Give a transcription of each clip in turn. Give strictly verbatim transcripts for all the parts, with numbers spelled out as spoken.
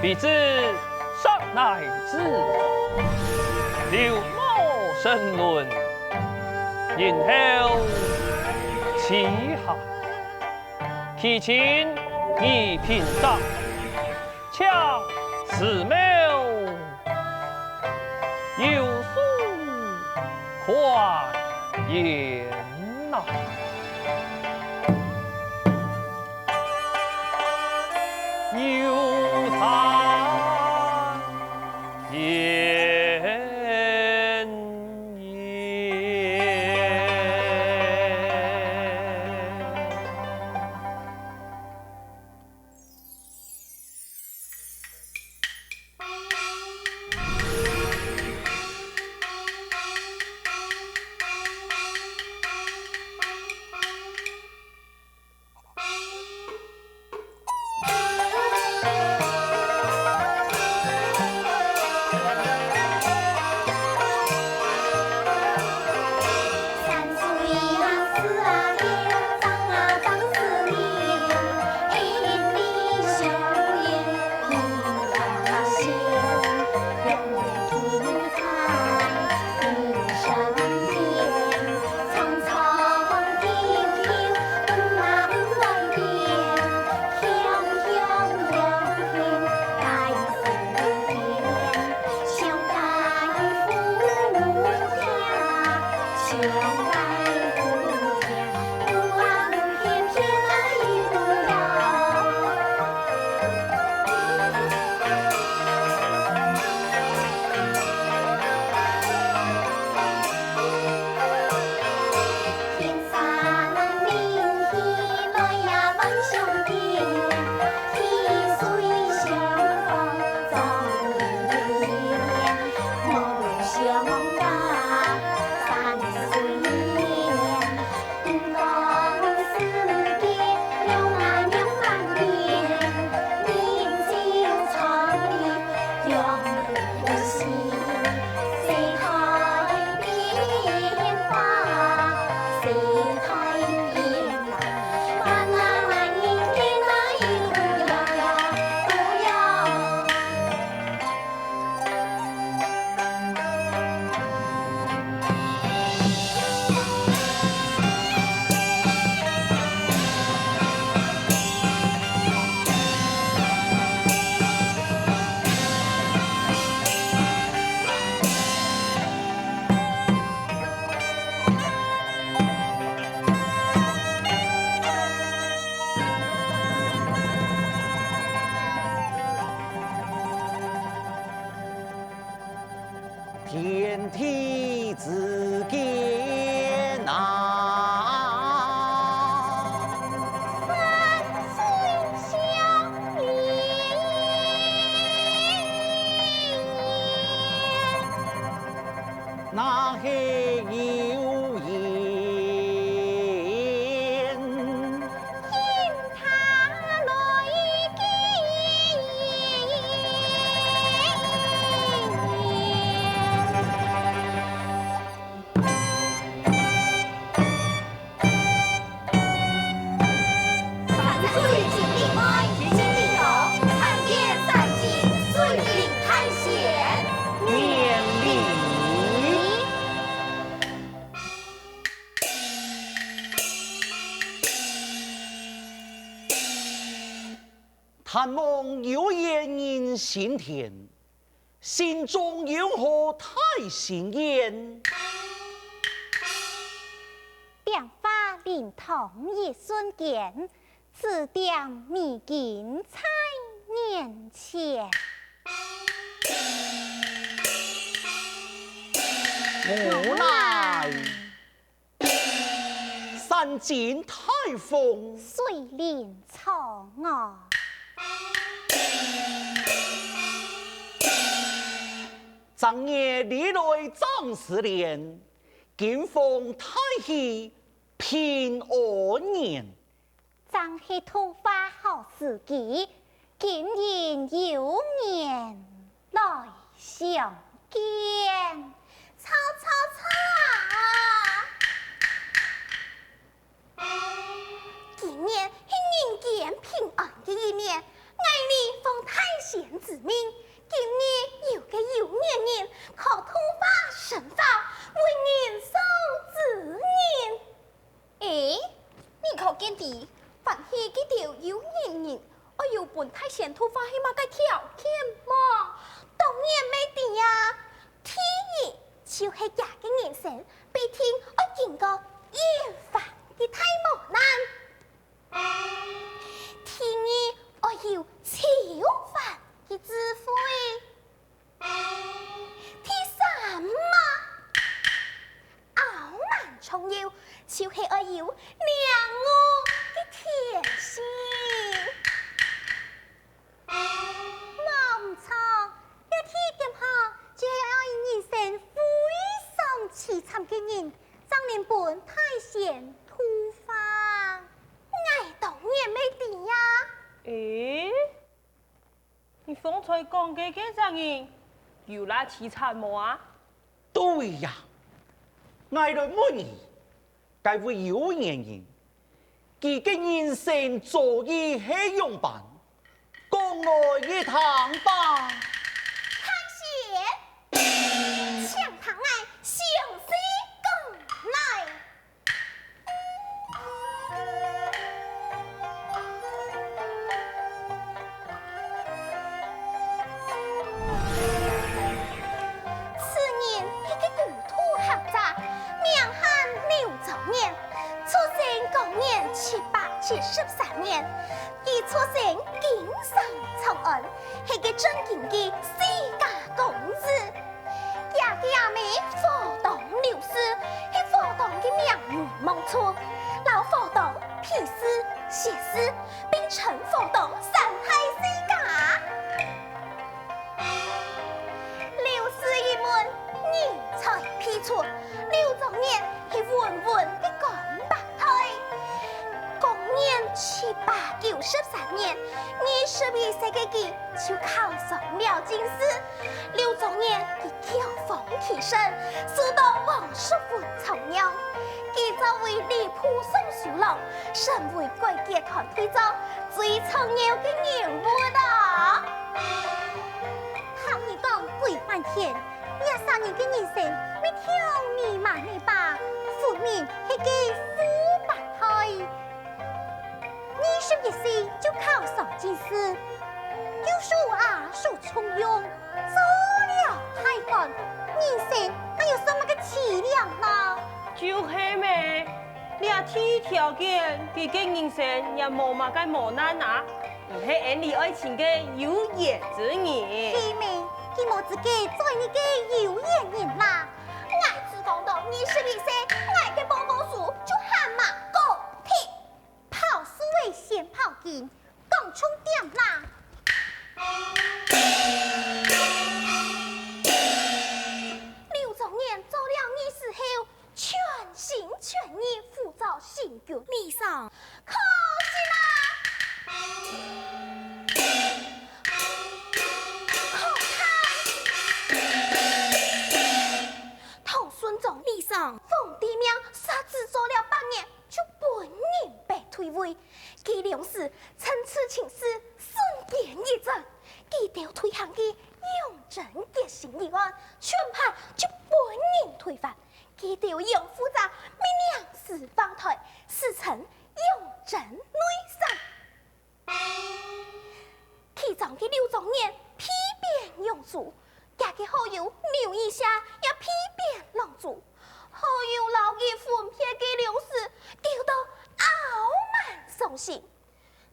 彼之石乃之，劉茂生論，然後齊下。其情與平者，且自謀有數寬嚴哪。 有三言也。天地之間啊，山水相連。那係有緣。 山水井裡妹，井裡頭，參見山井水靈探險。免禮。 但望有緣人心田，心中有何大心願？點化靈堂一瞬間，指點迷津在眼前。無奈 山井大風，水臨蒼蒼。正月裡來張屎涎，驚風大起平安年。 正係桃花好時機，金銀有緣來相見。曹操操啊！今年係人間平安个一年，𠊎俚命，今日有个有緣人，靠桃花神花，為人送子人。欸，你可見知，凡係該兜有緣人，愛有分大仙桃花係麼个條件無？當然乜知啊！第一，就係厥个人生，必定愛經過一番个大磨難。 第二，愛有超凡个智慧。第三嘛，傲慢重要，就係愛有驕傲个天性。 無毋著，這第一點吼，就係愛人生非常悽慘个人，正能分大仙桃花。𠊎當然乜知啊！欸，你方才講个該隻人，有罅悽慘無啊？對呀，𠊎來問你， 該位有緣人，佢个人生遭遇係仰般？講來一聽吧。大仙，請聽𠊎詳細講來。 此人係个孤獨行者，名喊柳宗元，出生公元七百七十三年。佢出生京城長安，係个正經个世家公子。厥个阿姆火當柳氏，係火當个名門望族，摎火當、皮氏、謝氏並稱火當三大世家。 柳氏一門人才輩出，柳宗元係穩穩个官八代。公元七百九十三年，二十一歲个佢就考上了進士。柳宗元佢翹課起身，受到王叔洐重用，佢作為吏部尚書郎，成為改革團隊中最重要个人物啊！ 聽你講歸番天，這儕人个人生乜像泥馬泥巴，分明係个富八代。二十一歲就考上進士，又受阿叔重用，做了大官，人生還有麼个淒涼呢？就係咩，這第一條件，佢个人生也無麼个磨難啊！ 佢係恩俚愛情个有緣之人。係咩，佢無資格做你个有緣人啦！𠊎只講到二十一歲，𠊎个報告書就還吂過忒，拋樹仔先拋根，講重點啦！柳宗元做了御史後， 全心全意輔助新君理想。可惜啊！可惜！唐玄宗李商皇帝命，煞只做了八年，就分人逼退位。佢兩儕趁此情勢，瞬間一轉，佢兜推行个擁貞節省一案，全盤就分人推翻。 佢兜楊府者命令人橫刣，史稱擁貞內省。其中个柳宗元被貶揚州，厥个好友劉義謝也被貶朗州。好友摎佢分別个兩儕，丟到傲慢傷心。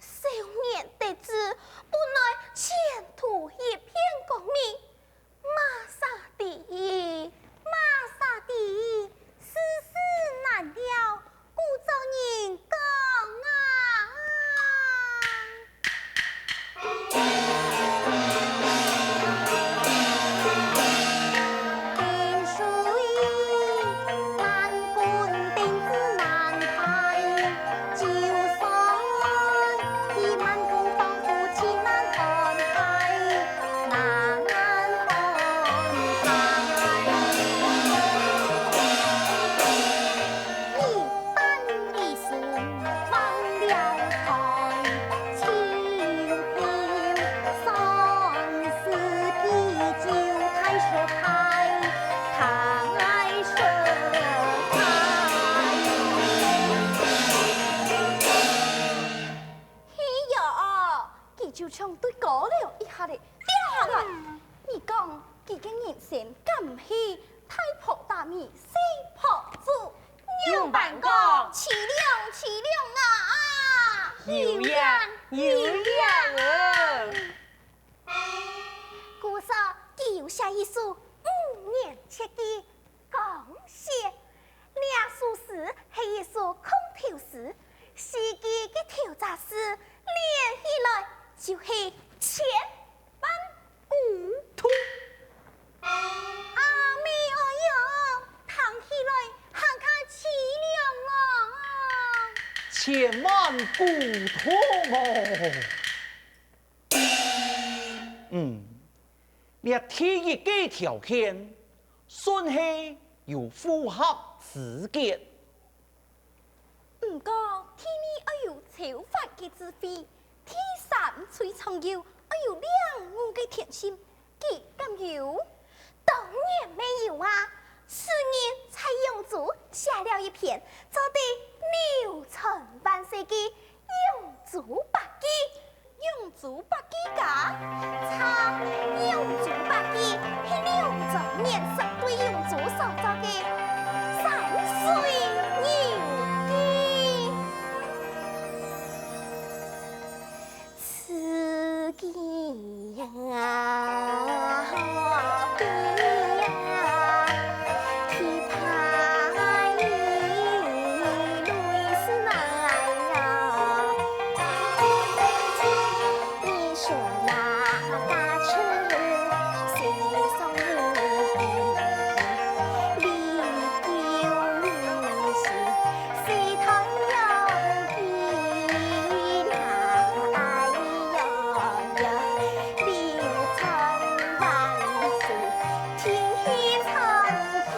少年得志，本來前途一片光明， 麼儕知，麼儕知，世事難料，古早人講啊。你講，佢个人生敢毋係大婆大米，細婆豬？仰般講？淒涼，淒涼啊！有影，有影啊！故所，佢有寫一首五言絕句，講說，這首詩係一首空頭詩，四句个頭隻字連起來就係千 萬古痛。阿姆哀唷，聽起來還較淒涼啊！千萬古痛哦！嗯，這第一个條件，算係有符合資格。 毋過，第二愛有超凡个智慧，第三最重要愛有領悟个天性，佢敢有？當然乜有啊！詩人蔡永鑄寫了一篇做得流傳萬世个《永鑄百句》。 《永鑄百句》啊？著，《永鑄百句》係柳宗元針對永鑄所作个山水遊記。此句呀，比呀，其他一類是难呀。 你说那大车谁送你的？你救你是谁同样的？哎呀呀，流传万世，听戏唱戏。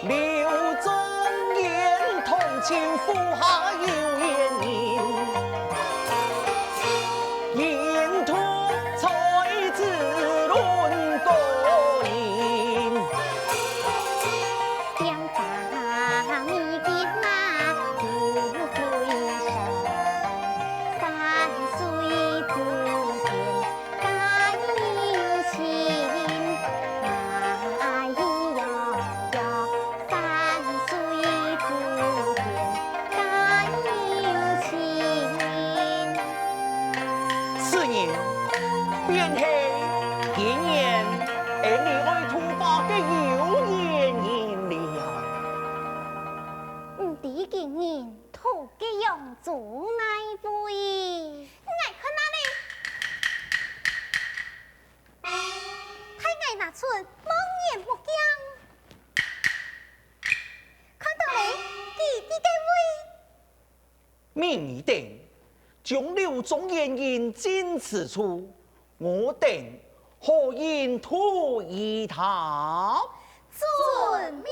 柳宗元，同情府下有贤人，言同才子论高音。两把米的马不回首，山水之间 感有情，哎呀呀，山水之间感有情。此人便係今年恩俚愛吐蕃个有贤人了。毋知今年吐个楊朱哪位？𠊎看啊哩！ 待𠊎拿出望远目镜。看到咧，佢在該位。明燈，將柳宗元引進此處，我等好引渡於他。遵命。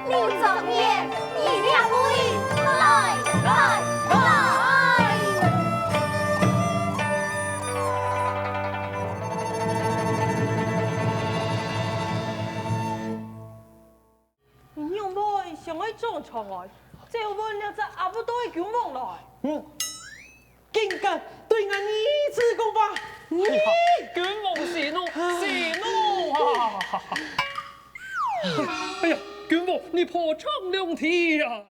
柳宗元，你這位，來，來，來！你仰會想愛轉出來？召喚了隻阿不多个君王來。嗯，竟敢對𠊎兒子講話！哎呀，君王息怒，息怒啊！哎呀，君王，你破窗亮地呀！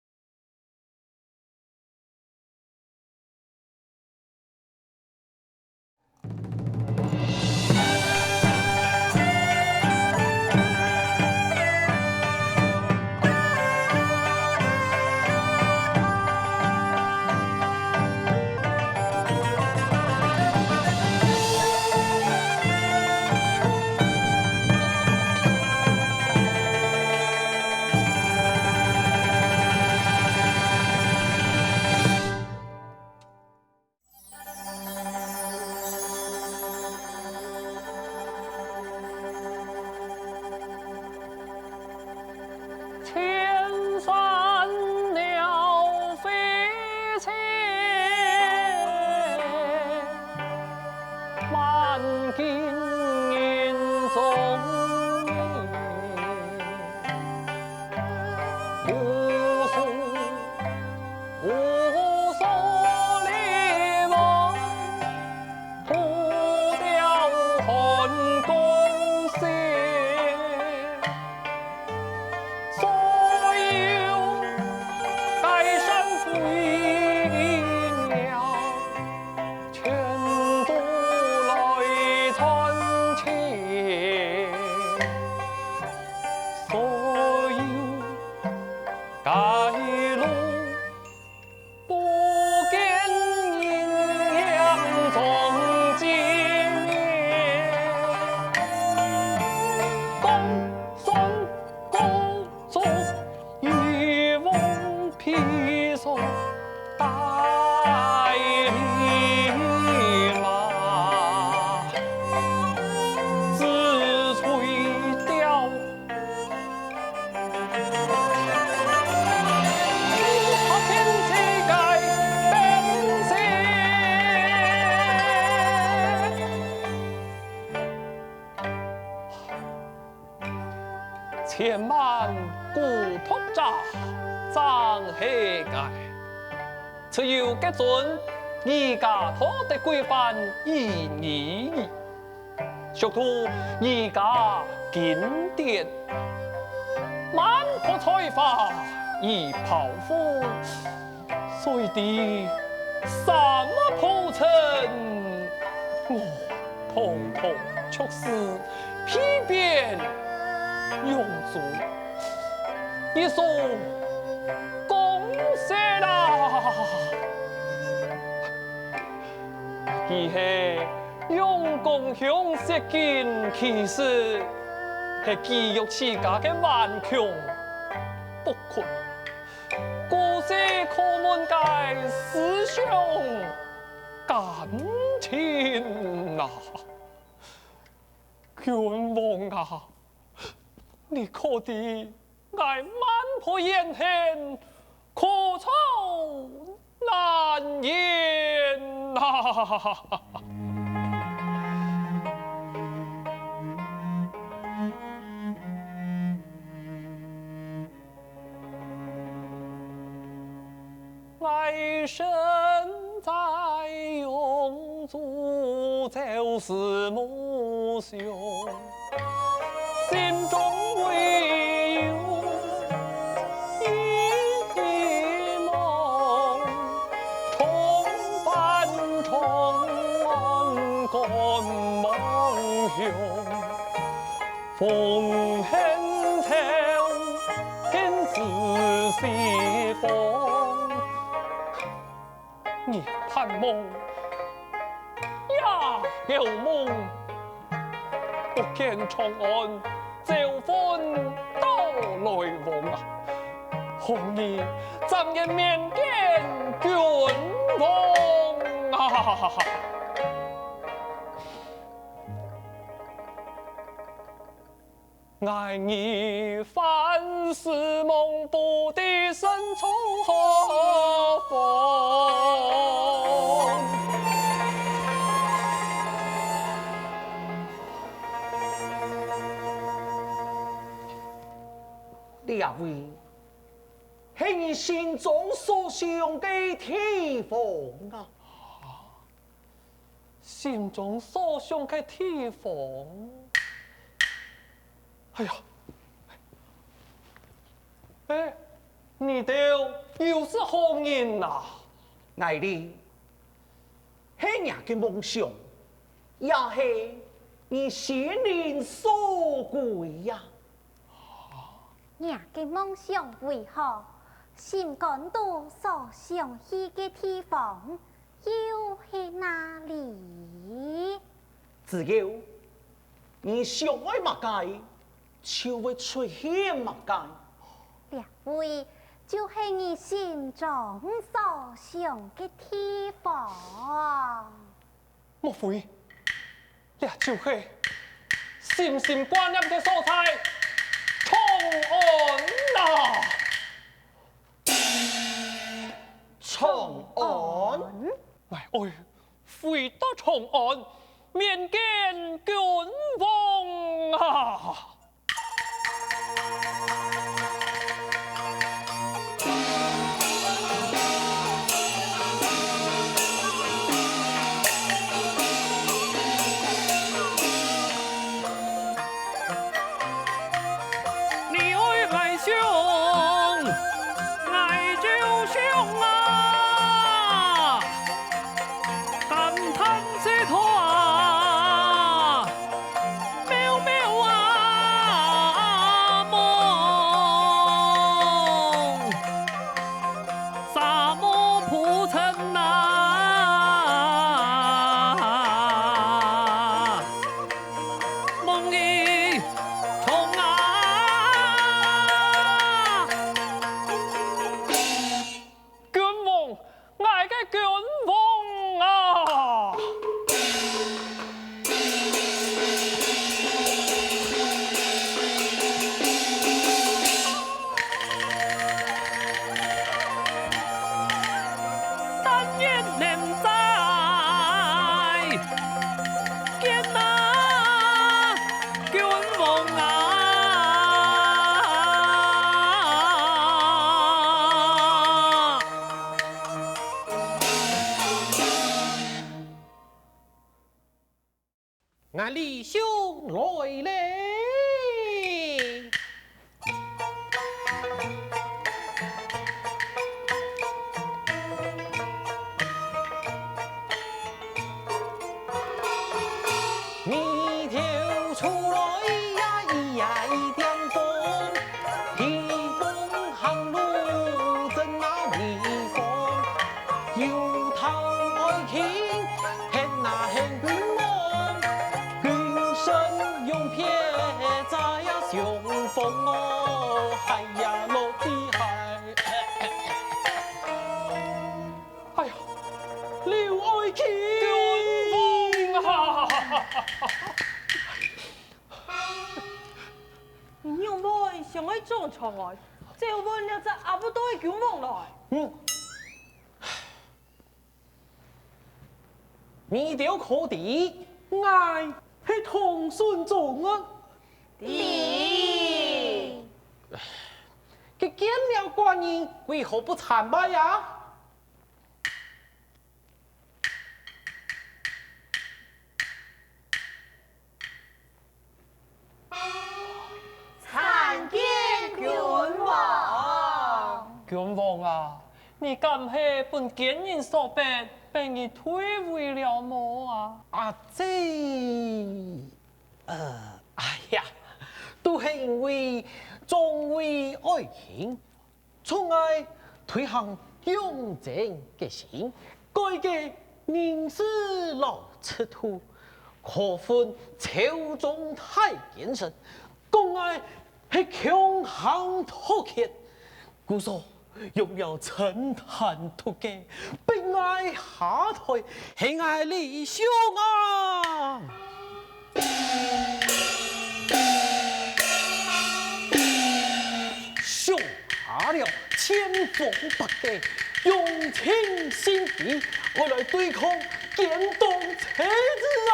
千山鸟飞尽，满径人踪影。无所 无所离望，独钓寒江雪。所有街山飞鸟，全都来参见。所有 街路，不见人影踪迹。江山孤坐，渔翁披索，带旅马，自吹调。 千万古朴者，正係𠊎。只有這尊，而家討得歸還於你矣。 屬土而家經典，滿腹才華與抱負，雖知三麼鋪陳，我統統卻是疲憊慵足，一所貢獻啊！ 佢係用功向舌根，其實係寄予自家个頑強不屈，故所苦悶个思想感情啊！ 君王啊，你可知𠊎滿腹怨恨，苦楚難言啊！𠊎身在甕中，朝思暮想，心中唯有一夢，重返長安，感望雄。 奉献朝廷之西方。夜盼夢，夜又夢，不見長安朝歡到來往啊！何日正眼面見君王啊！ 𠊎兒反思夢，不知身處何方。這位 係係你心中所想个地方啊！心中所想个地方？哎呀！哎，你兜又係何人啊？𠊎俚 係若个夢想，也係你心靈所歸呀。若个夢想為何？心肝肚所想去个地方又係哪裡？只有你想愛麼个， 就會出現麼个。這位就係你心中所想个地方。莫非，這就係心心掛念个所在，長安啊！長安？哎，哎， 回到長安，面見君王啊！你愛𠊎想，𠊎就想啊！ 感嘆世道啊，渺渺啊夢，沙漠浮沉啊，夢一場啊！ 君王，𠊎个君王啊！但願能再見啊，君王啊！ 𠊎李兄來咧！日頭出來呀，咿呀一點風， 迎風行路真那威風，有頭愛卿，行那行君王，君臣擁別在呀相逢哦，嗨呀落地嗨。哎呀，劉愛卿！君王啊！ 你仰會想愛轉長安，走分這隻阿不多个君王來？嗯。你兜可知，𠊎係唐玄宗啊！知。佢見了寡人，為何不參拜啊？ 參見君王。君王啊，你敢係分奸人所逼，逼你退位了無啊？啊，這，呃，哎呀，都係因為眾位愛卿， 從𠊎推行養精个心，改革人事摎制度，可分朝中大奸臣，講𠊎係強行妥協，故所用了清談毒計，逼𠊎下台，係𠊎理想啊！ 想下了千方百計，用盡心機，愛來對抗奸黨賊子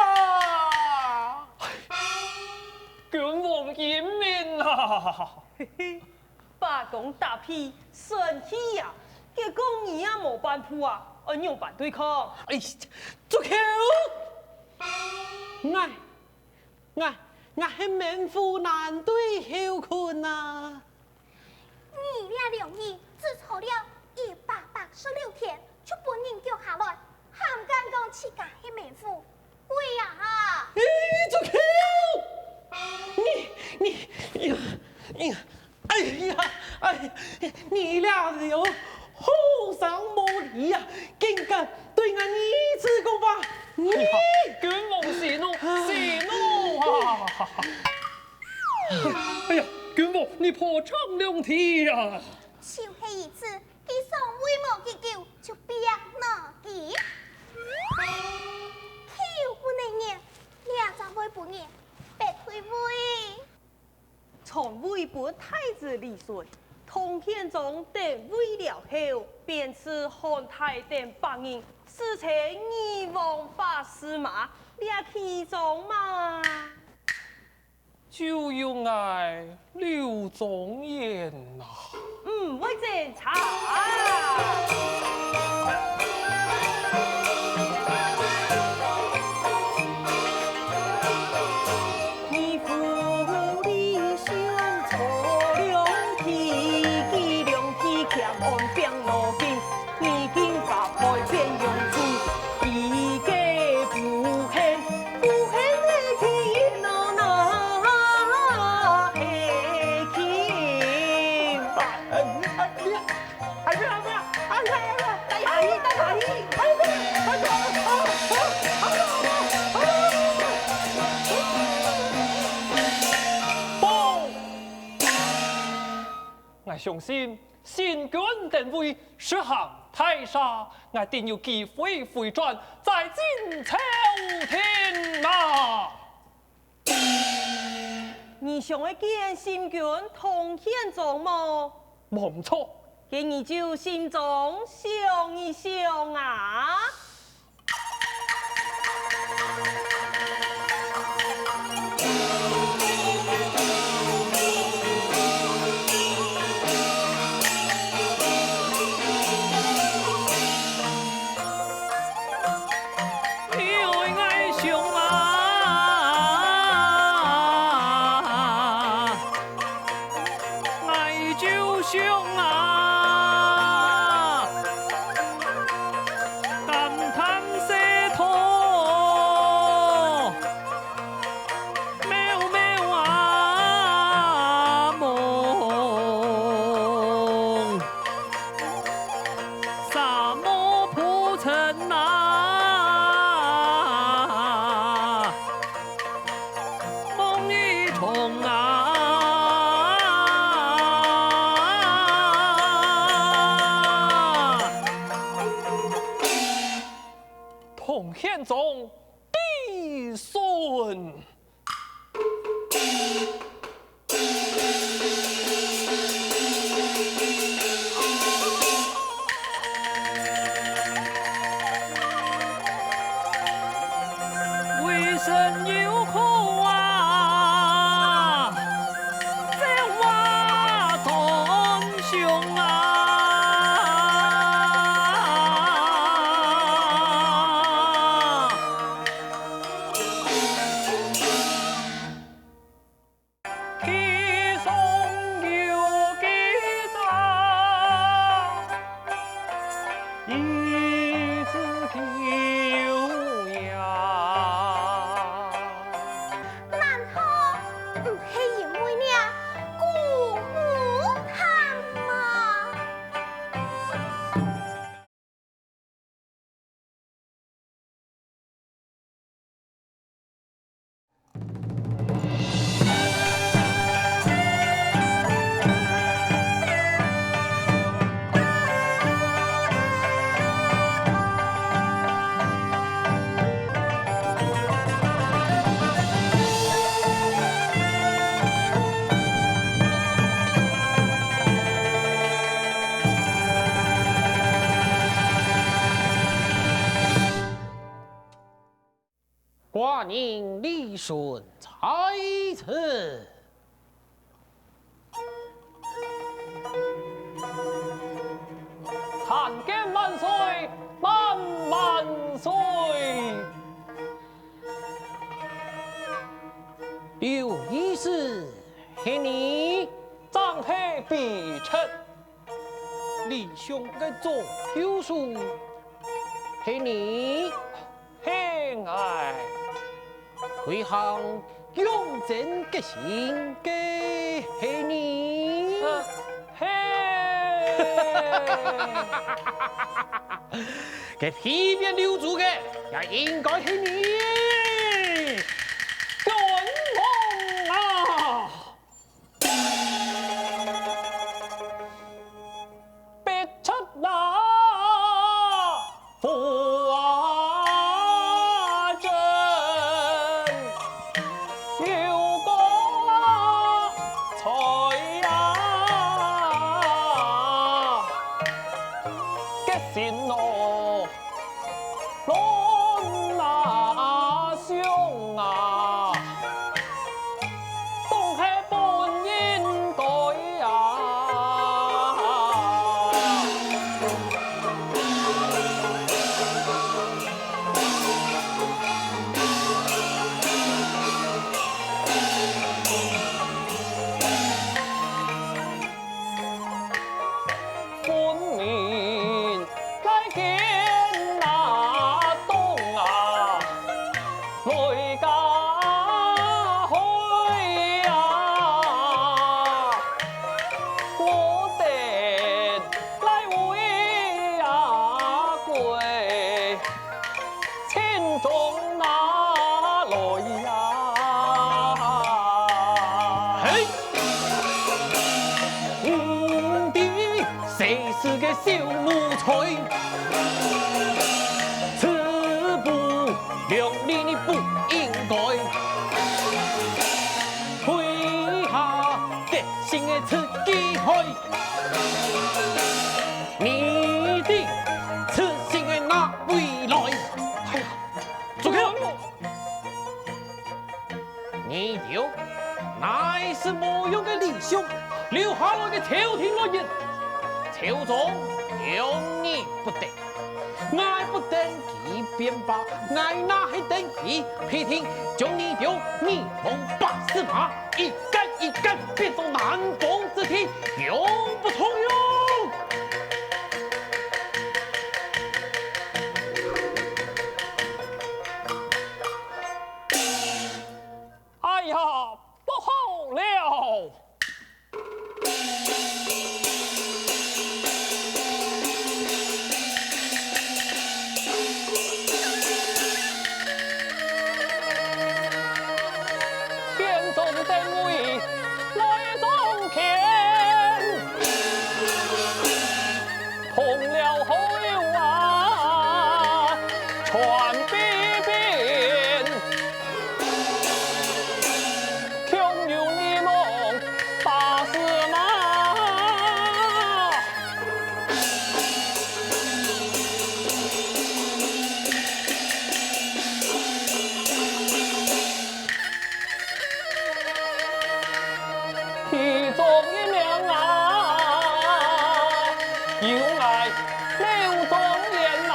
啊！君王英明啊！伯公打屁，生氣啊！結果你也無辦法啊，愛仰般對抗？哎，住口！𠊎，𠊎，𠊎係猛虎難對猴睏啊！你這兩日只坐了一百八十六天，就分人逐下來，還敢講自家係猛虎？ 喂呀哈！你住口！你，你，哎呀，哎呀，哎呀，哎，你這條畜生無禮啊，竟敢對𠊎兒子講話！你，哎呀，君王息怒，息怒啊！哎呀，君王，你破腸良體啊！就係一次 佢尚未無幾久就變腦筋。口不能言，這正會分人逼退位。傳位分太子李純，唐玄宗登位了後，便賜漢太等百人，史稱二王法師嘛，這其中嘛。 就有𠊎柳宗元啊！毋會爭差。𠊎相信，新君登位，實行大赦，𠊎定有機會回轉，再進朝廷啊！你想愛見新君唐玄宗無？無毋著。該你就心中想一想啊！ 你愛𠊎想啊，𠊎就想啊，感嘆世途渺渺啊夢。 沙漠铺成啊，梦一场啊。唐玄宗帝孙。 为神有苦啊，这话当凶啊！ 其中有记载，一字九呀。难道毋系因为那姑母她吗？ 寡人李顺在此。参见万岁，万万岁！刘御史，係你。正係卑职。 丞相个左右手，係你。係𠊎。推行永贞革新个，係你。呃，係。該提匾留住个，也應該係你。冤枉啊！ 必出那花针，有光彩呀，个心咯。 乱那想啊，总系本应该啊。分明 来见那东啊，来加害啊！我等来为啊归，请从哪来呀？嘿！ 你的世事个小奴才，此不良理，你不应该。跪下个心个自己害，你的此心个哪位来？哎呀，住口！ 你有乃是无用个理想，留下来个朝廷乱人，朝中容你不得。𠊎不登基便罢，𠊎若係登基，必定将你有二王八司马，一干一干变做南方之地，用不重用。 哎呀，不好了！殿中灯会来中天。 红了后啊，传俾边，共有你们八司马。其中一名啊， 有爱刘状元啊！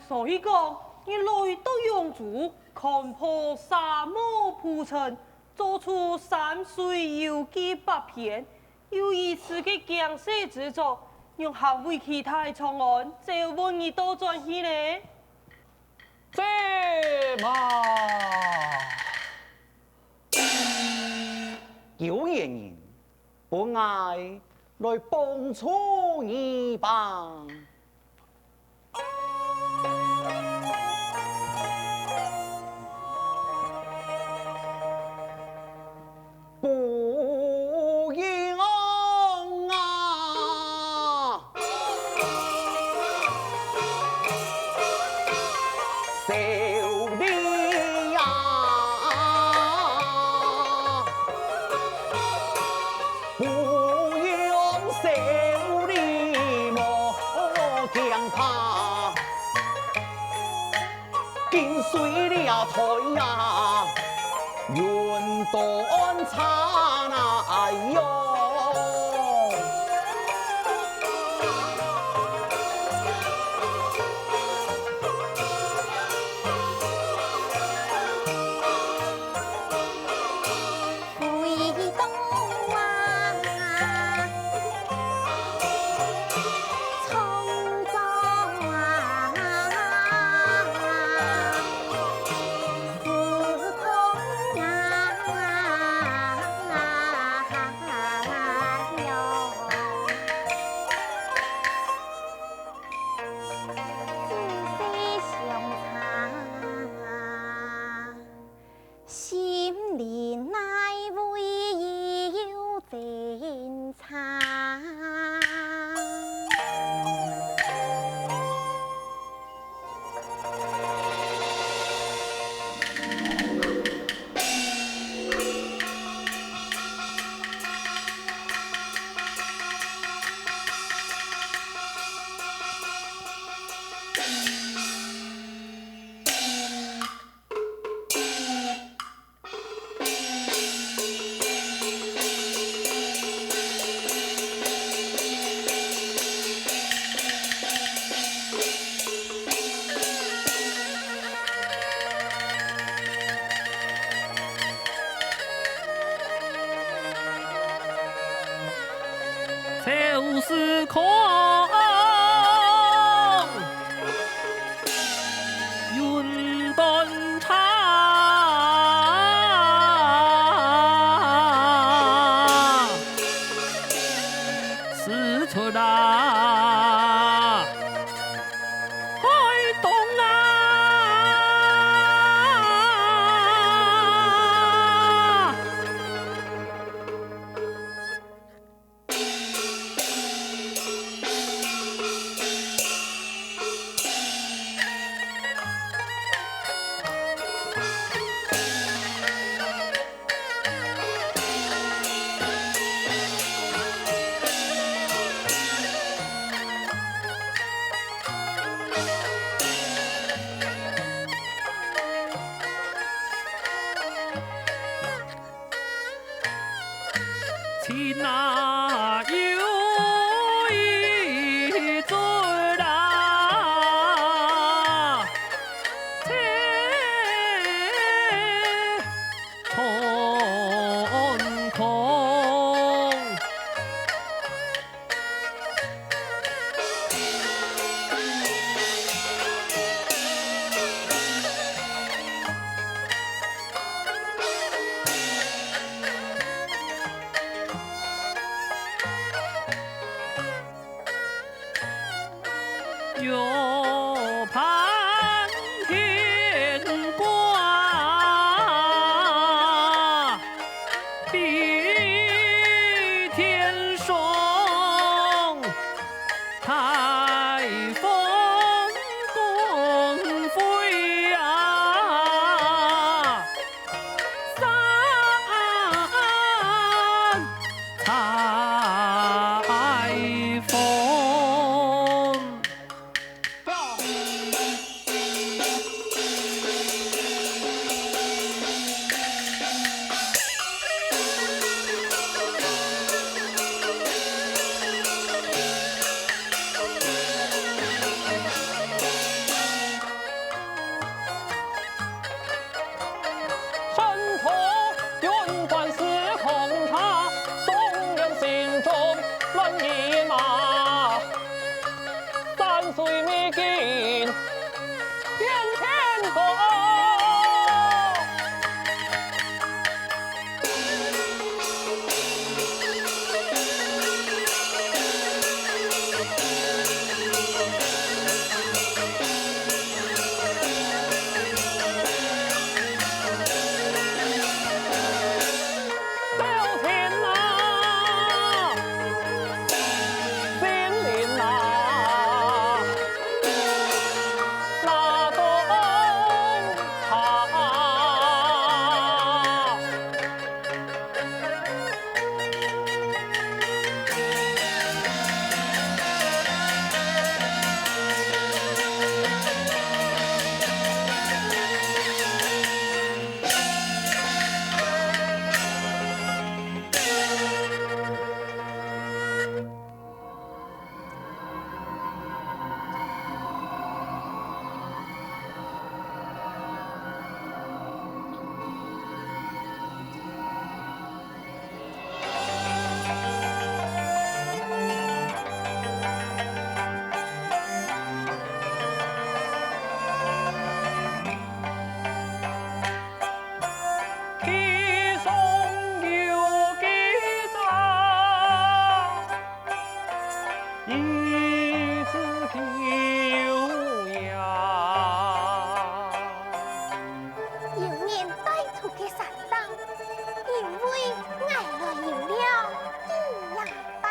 所以讲，你来到扬州，看破沙漠铺陈，做出山水游记百篇， 有意思个驚世之作，仰還會期待長安召喚你倒轉去呢？這嘛，有緣人，分𠊎來幫助你吧。到安茶那哟。个山頂，因為𠊎來遊了幾若擺。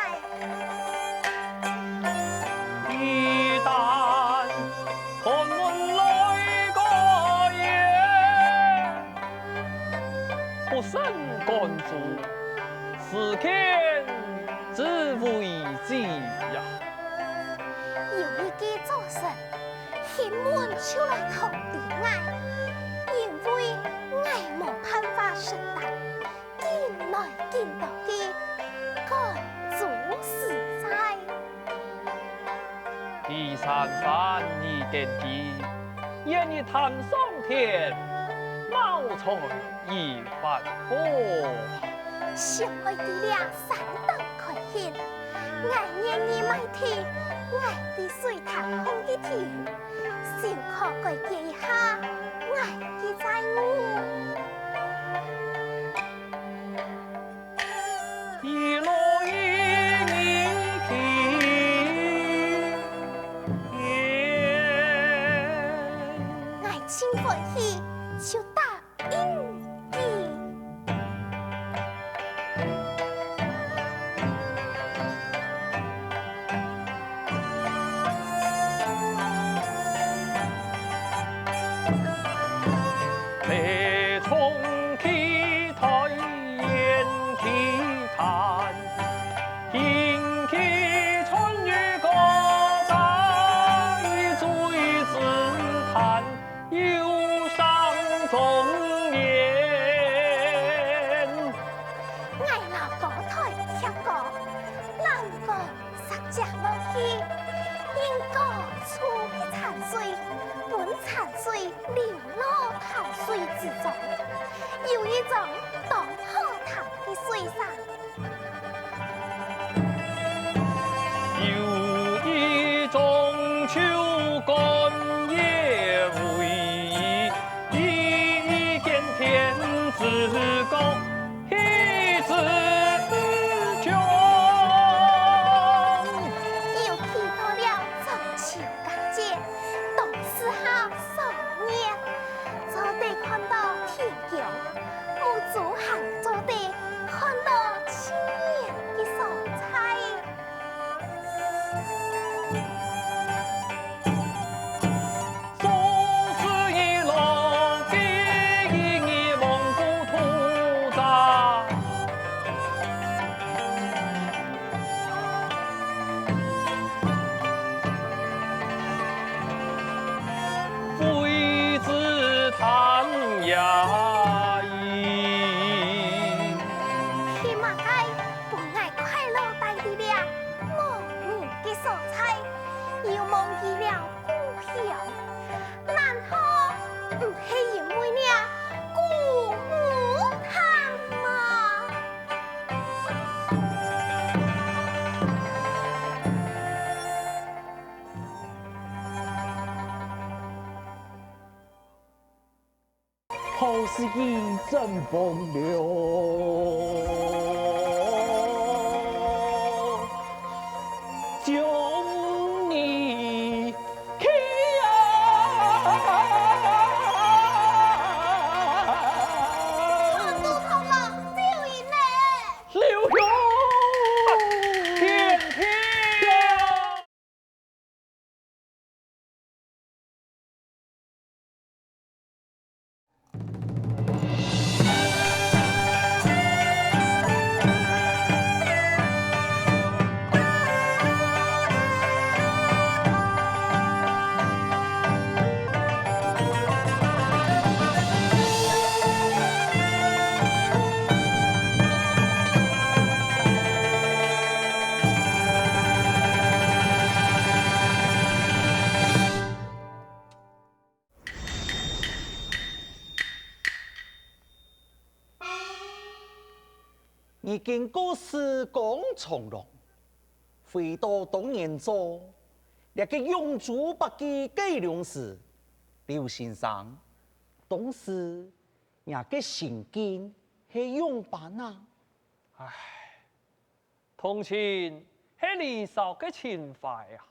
有一個早晨，興奮就來通知𠊎，因為𠊎無辦法食飽，緊來緊多个趕豬時節。 想愛在這山頂開墾，𠊎願意賣忒𠊎在水潭項个田，先可解決一下𠊎个債務。 𠊎盡歡喜，就答應佢。 𠊎摎高臺疊高，欄杆石仔落去，用高處个山水，分山水流落潭水之中，有一種當好聽个水聲。 又去到了中秋佳節，當時下上月，做得看到天光，目珠還做得看到盡遠个所在。 係麼个分𠊎快樂戴在這無人个所在，又忘記了故鄉？難道毋係因為這姑母潭嗎？ 好時機正逢了，將你看啊！川都同盟，救人啊！劉兄，天天。 如今故事講從容，回到當年早，這個養豬百幾个龍時，劉先生，當時若个心境係仰般啊？唉， 同情係李劭个情懷啊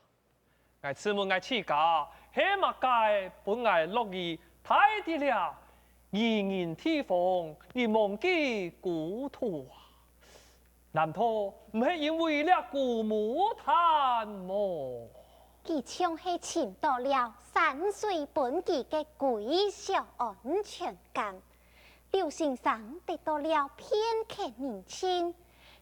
！𠊎試問𠊎自家係麼个分𠊎落雨大地了，異人地方，人望佢孤獨啊！難道毋係因為這姑母嘆無？佢像係尋到了山水分佢个歸宿安全感。劉先生得到了片刻寧靜，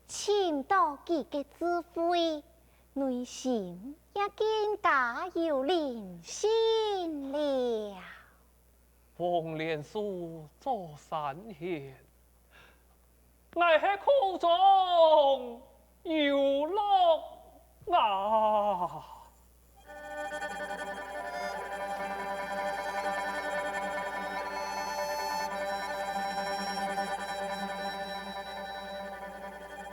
尋到佢个智慧，內心也更加有靈性了。 黃連素做山賢，𠊎係苦中有樂啊！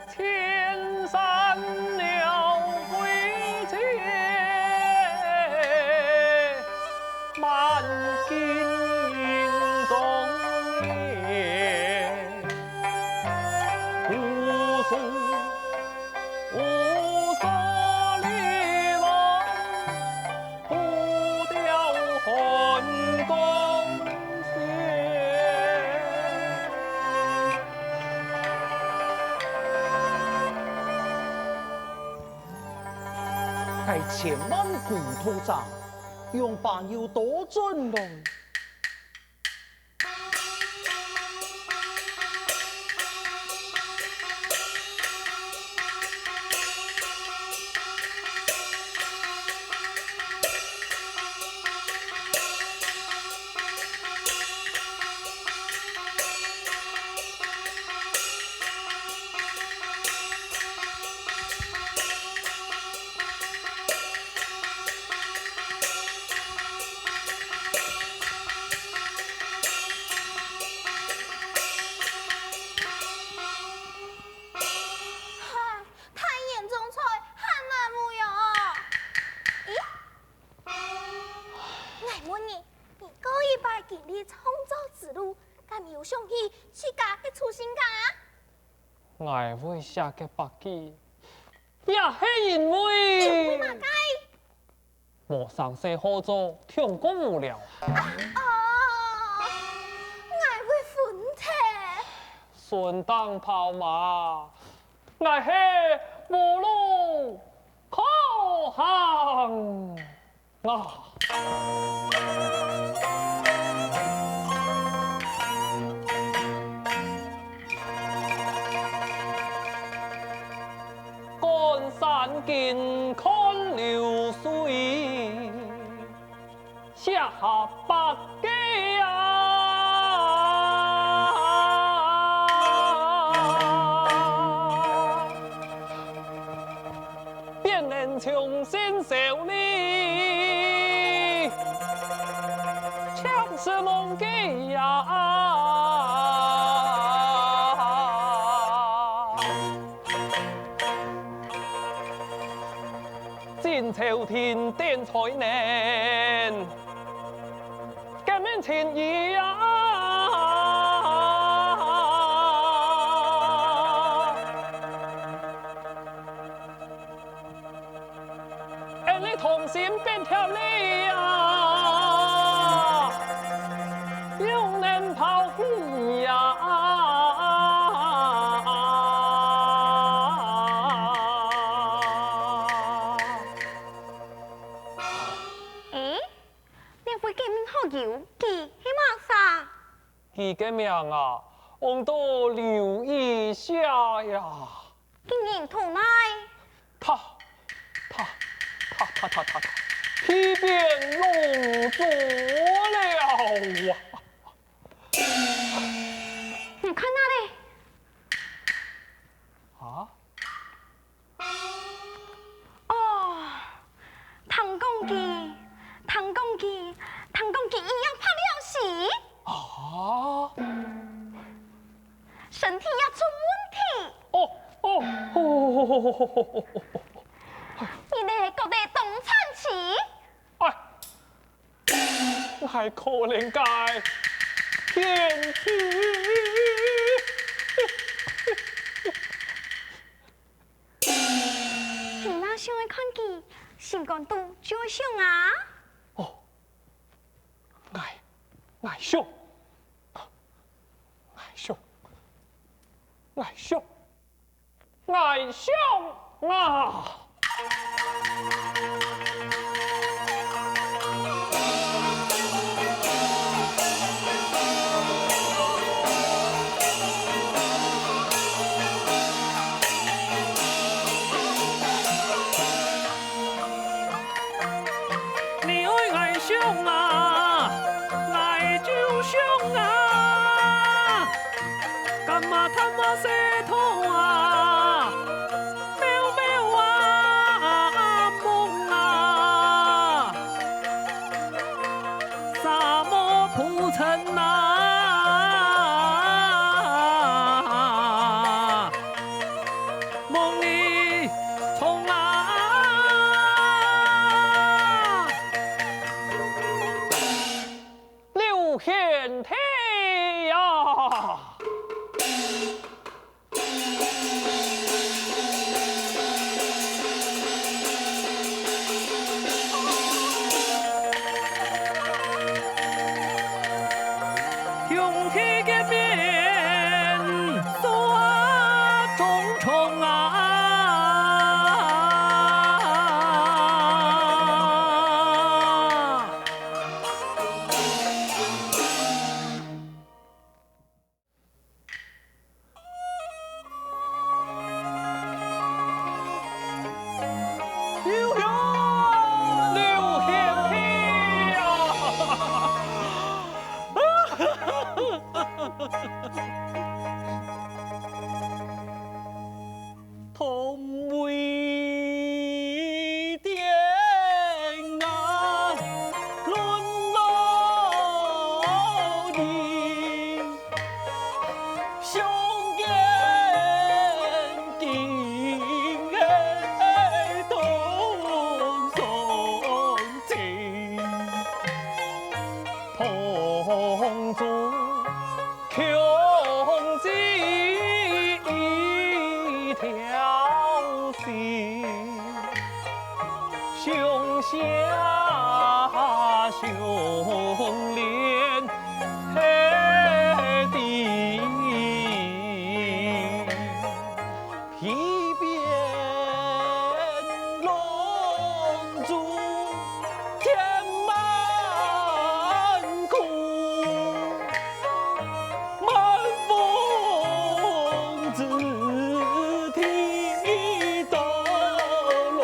千山鸟归绝， 满径云中月，无所无所离望，孤钓寒江雪。 該千萬古道上，仰般有倒轉來？ 哈，大年中菜還滿無樣哦！咦，𠊎問你，你過一擺經歷創作之路，敢有想起自家个初心感啊？ 𠊎會寫个筆記，也係因為……因為麼个？無成事好做，忒過無聊。哦，𠊎會昏忒。順當跑馬，𠊎係無路可行。 啊！觀山景，看流水，寫下百句啊！ 變人重新修理，卻是忘記呀。今朝廷點菜呢，革命情義呀。 恩俚同心變條理啊，又能拋棄呀。欸，這位革命好友，佢係麼儕？佢个名啊，安到劉以鬯呀。 佢人在哪？他，他，他，被貶龍族了啊！你看那裡。啊？哦，聽講佢，聽講佢，聽講佢已經發了誓。啊？ 身體也出問題。哦，哦，哦，哦，哦，哦，哦。你兜係覺得當慘氣？哎，𠊎可憐个天地。你那想愛看佢心肝肚照想啊？哦，𠊎，𠊎想。𠊎想，𠊎想啊！你愛𠊎想啊，𠊎就想啊。 柑仔、探仔、蒔桃啊，貓貓啊，貓啊，沙漠浮塵啊，夢裡蟲啊。 劉賢弟呀！兄弟見面煞重重啊！ 劉兄，劉贤弟呀！同為天涯淪落人，相見今夜同相赠。同祝 共结一条心，相惜相怜兄弟。天边龙珠 天满空，满风之地到龙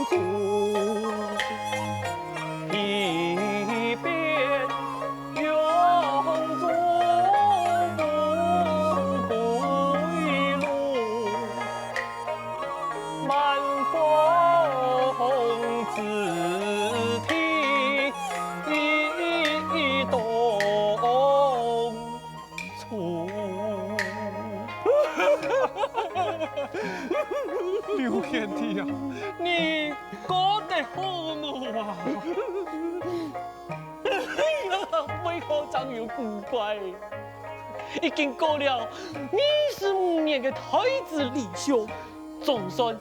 珠。一边 永住不归路，满风之地一冬 刘贤弟啊，你過得好無啊？為何正有古怪？已經過了二十五年个太子李修，總算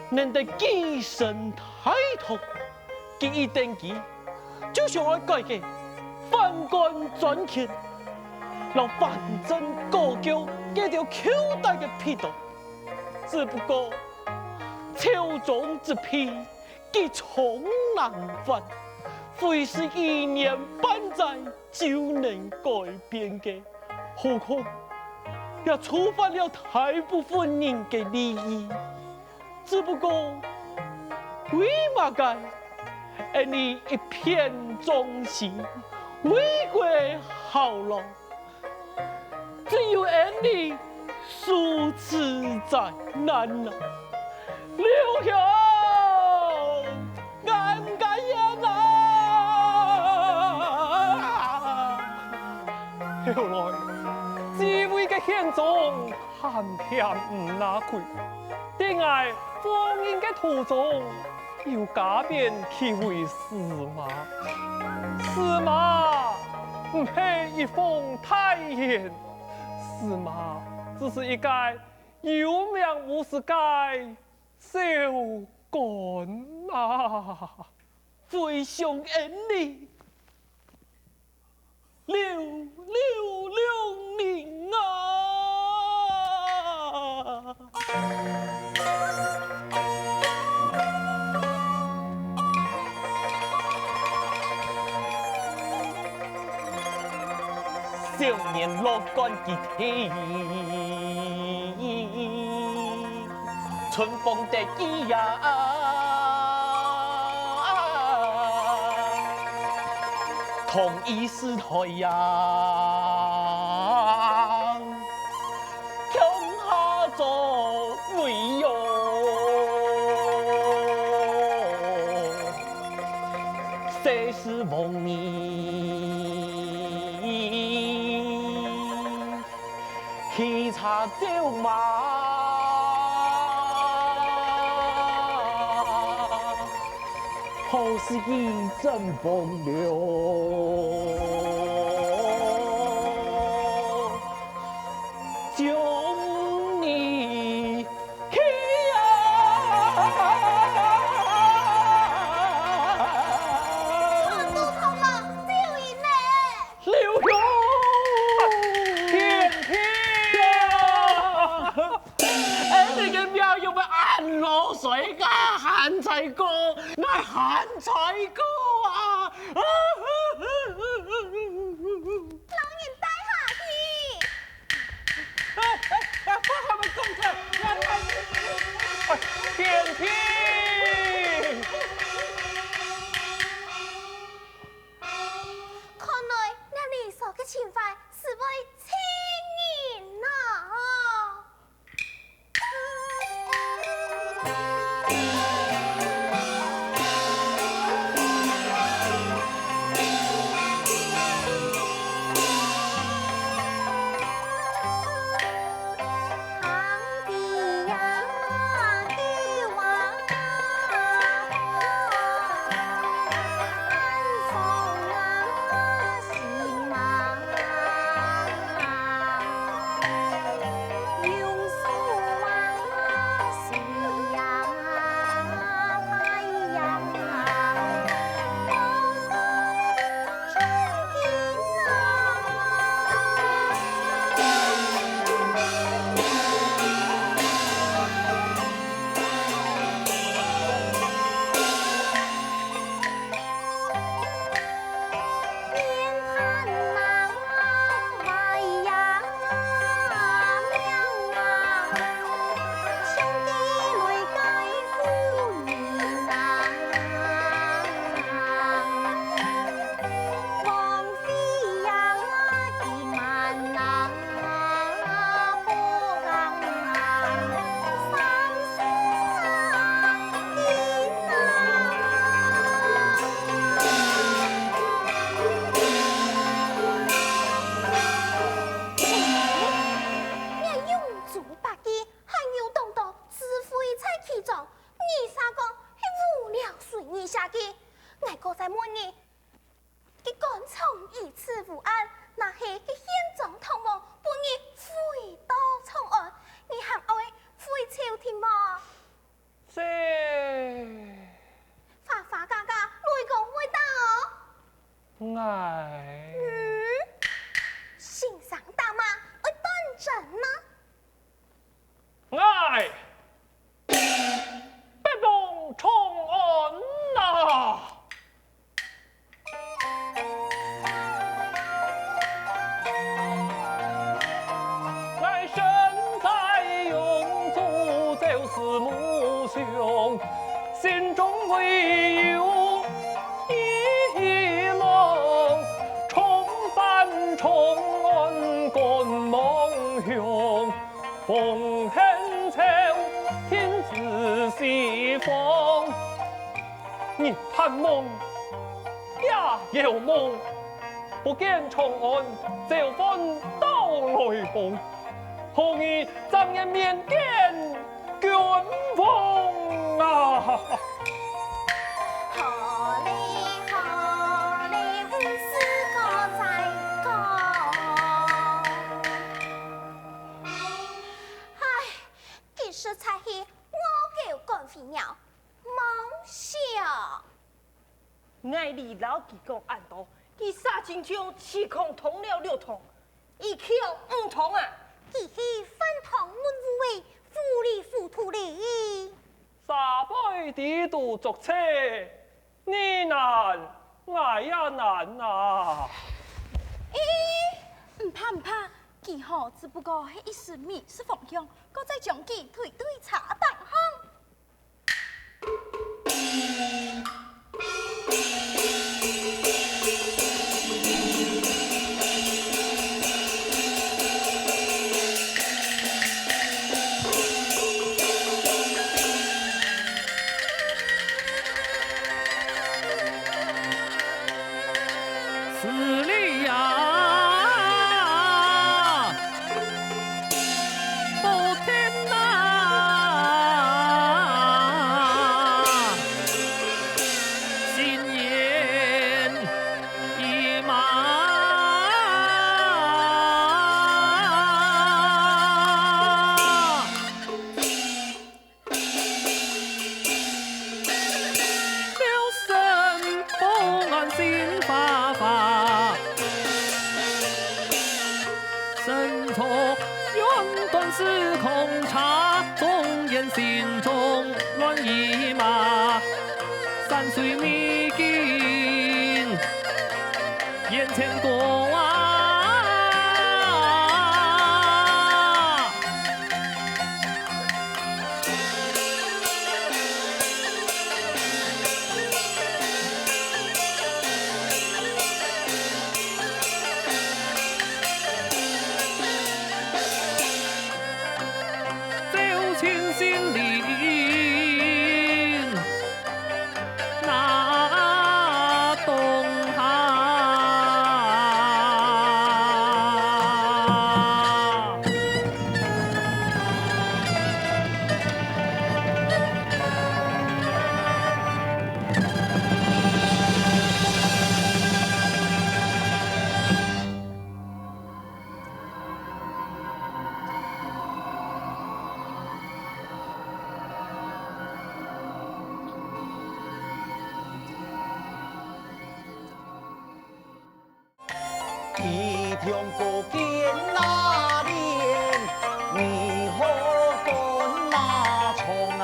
能得寄身大唐。佢一登基，就想愛改革藩官專權，摎藩鎮高校該兜舊底个弊端。只不過朝中之弊，積重難返，非係一年半載就能改變个。何況，也觸犯了大部分人个利益。 只不過，為麼个𫣆俚一片忠心，為國效勞，只有𫣆俚受此災難啊？劉兄，恁感恩啊！後來，這位个縣長 還嫌毋罅虧，在𠊎放任个途中，又加貶佢為司馬。司馬毋係一方大員，司馬只係一個有名無實个小官啊！非常恁呢！ 劉，劉良人啊！少年老干佢體，春風得意呀，同一時代呀，共下做媒哟。 世事无你，汽车走马，好似一阵风流，将你 去啊！全都同我走人呢！刘兄，天天啊！哎，你个表兄会恁老衰个，还在讲，那还在讲啊！老人带下去。 哎，哎，哎，不好了，公子，来，来，哎，天天！看來，那裡所个情怀，是會情人呐。你用豬八戒，還有當多智慧在其中，你啥講係無聊隨你寫个。𠊎過再問你， 佢官場一直無安，若係佢縣長唐王分你回到長安，你還愛回朝廷無？這花花假假，雷公會打哦！𠊎……嗯，先生打罵愛端正啊！ 𠊎北望長安哪！𠊎身在永祖朝思暮想，心中唯有一夢，重返长安观望乡。 奉汉朝天子西方。日还蒙，夜又蒙，不见长安召唤到来访，何日正眼面见君王啊！好哩好哩，毋使讲再讲。 唉，佢實在係餓狗趕飛鳥，罔笑。𠊎俚摎佢講恁多，佢煞親像痴狂通了六通，一竅毋通啊！佢係飯堂門戶个糊裡糊塗哩！沙背底肚捉賊， 你難，𠊎也難啊！咦，毋怕毋怕，佢吼只不過係一時迷失方向，過再將佢推對車頂項。 势利呀，不聽啊，信言已麻。 了生不安心花花，身处云端时空差，纵然心中乱已麻，山水美景眼前多啊。 走进心灵那洞下。 一条不见那莲，你何干那窗啊？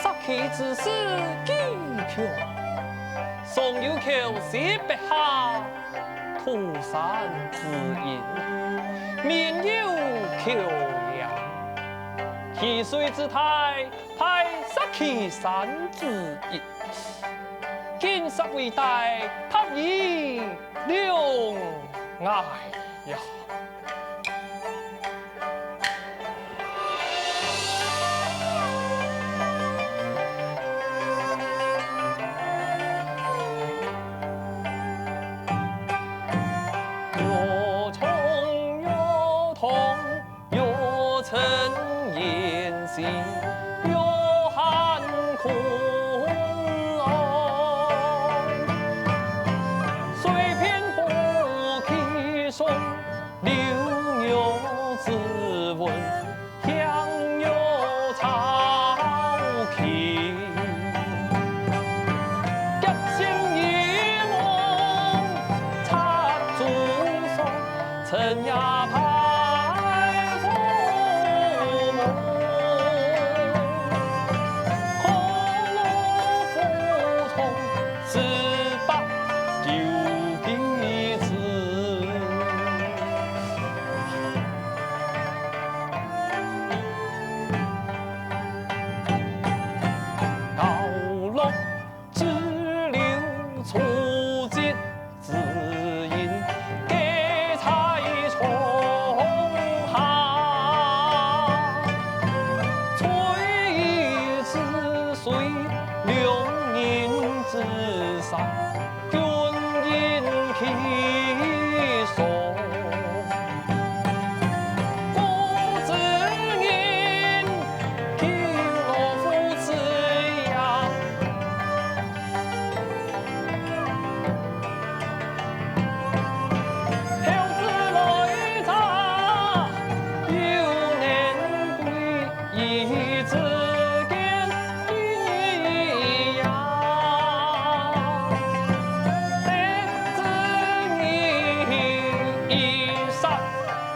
杀气之势既强，上有口舌白虾，吐山之音，面有口罨，其谁之大， 派杀气山之一，金蛇尾带，踏于两崖呀。又冲又痛， 又沉又深，又寒苦哦。虽偏不起身，留月之文，香又草萁。 夹心一梦插竹筒，春夜白头梦。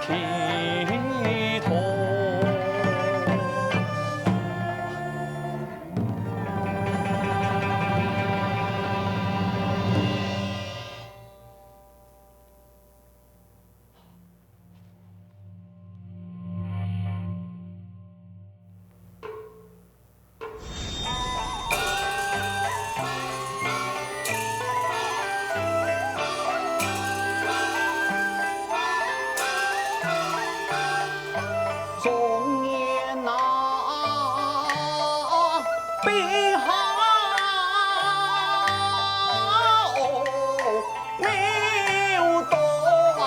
祈祷。状元啊，陛下哦， 没有多啊。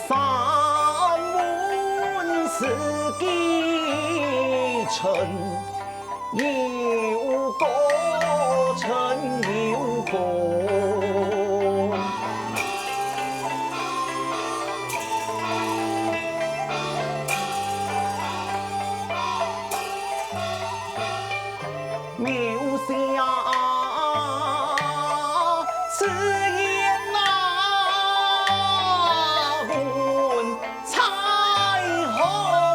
三问四句，臣有过，臣有过。 妙想此言啊，文采好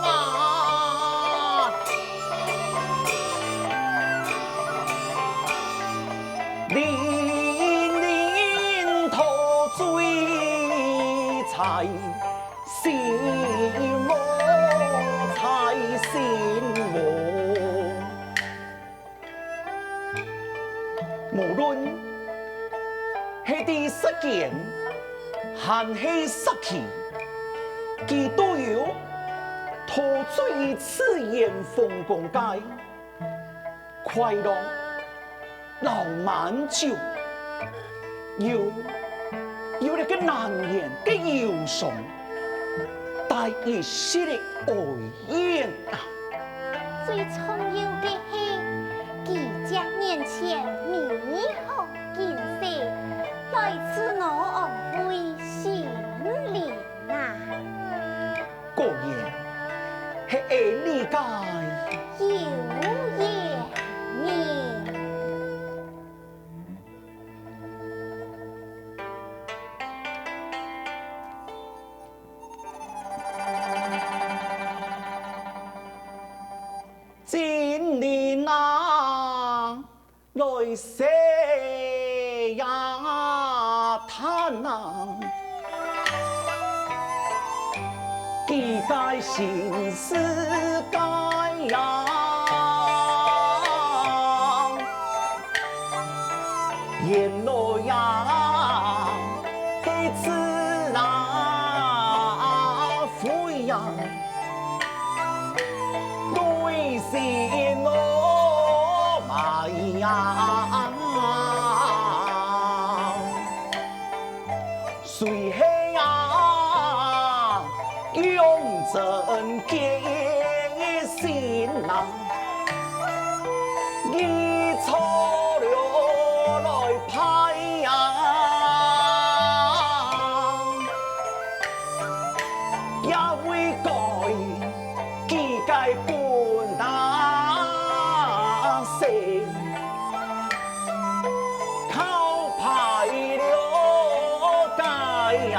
啊。临临陶醉在 心窝，在心窝。無論係在世間，還係社區，佢都有陶醉於自然風光个 快樂摎滿足，又有這个難言个憂傷，帶一息个哀怨啊。最重要个係，佢借眼前美好景色，來自我安慰心靈啊。 果然係你个有緣人。精靈啊， 來細呀嘆啊，佢个心事个呀，原來呀，係自然灰呀。 對心我埋呀，誰係呀，用真个心啊，你錯了來歹呀。 也會改佢个本性，靠歹了个呀。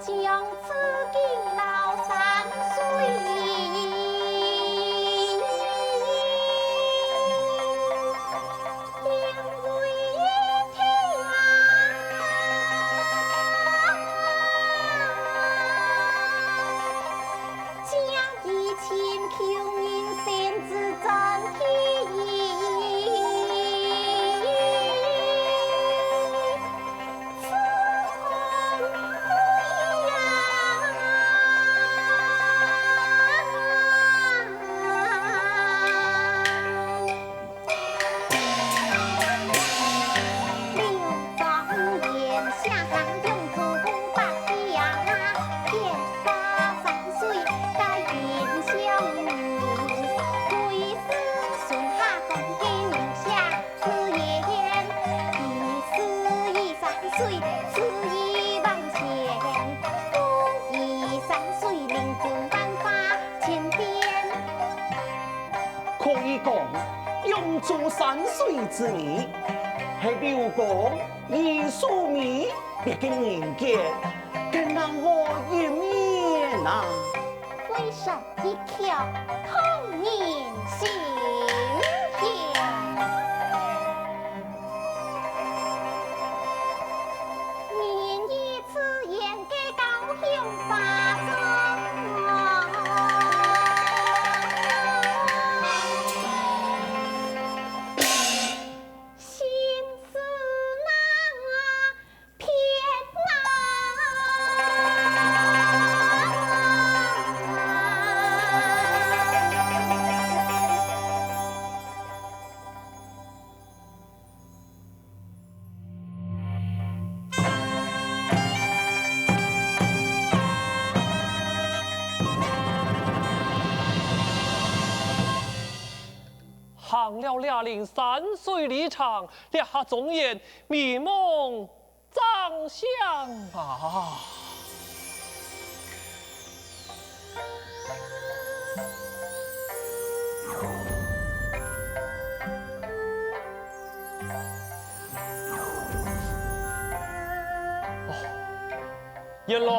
将自己老山水，敬为天啊！ 借以寻求人生之转机。此恩惠啊！ 柳宗元写下永祖宫百里啊，天花山水皆因相遇，桂枝松下共建名下，子夜宴，一時移山水，次移万千，共移山水，令君万花千变。 可以講，永祖山水之美，係流光易疏迷別个人間，更難得一面啊！非常一巧，動人心弦。人以自然个高興化作 心事难辨啊。 行了這嶺山水里程，這下莊園美夢正香啊！ 原來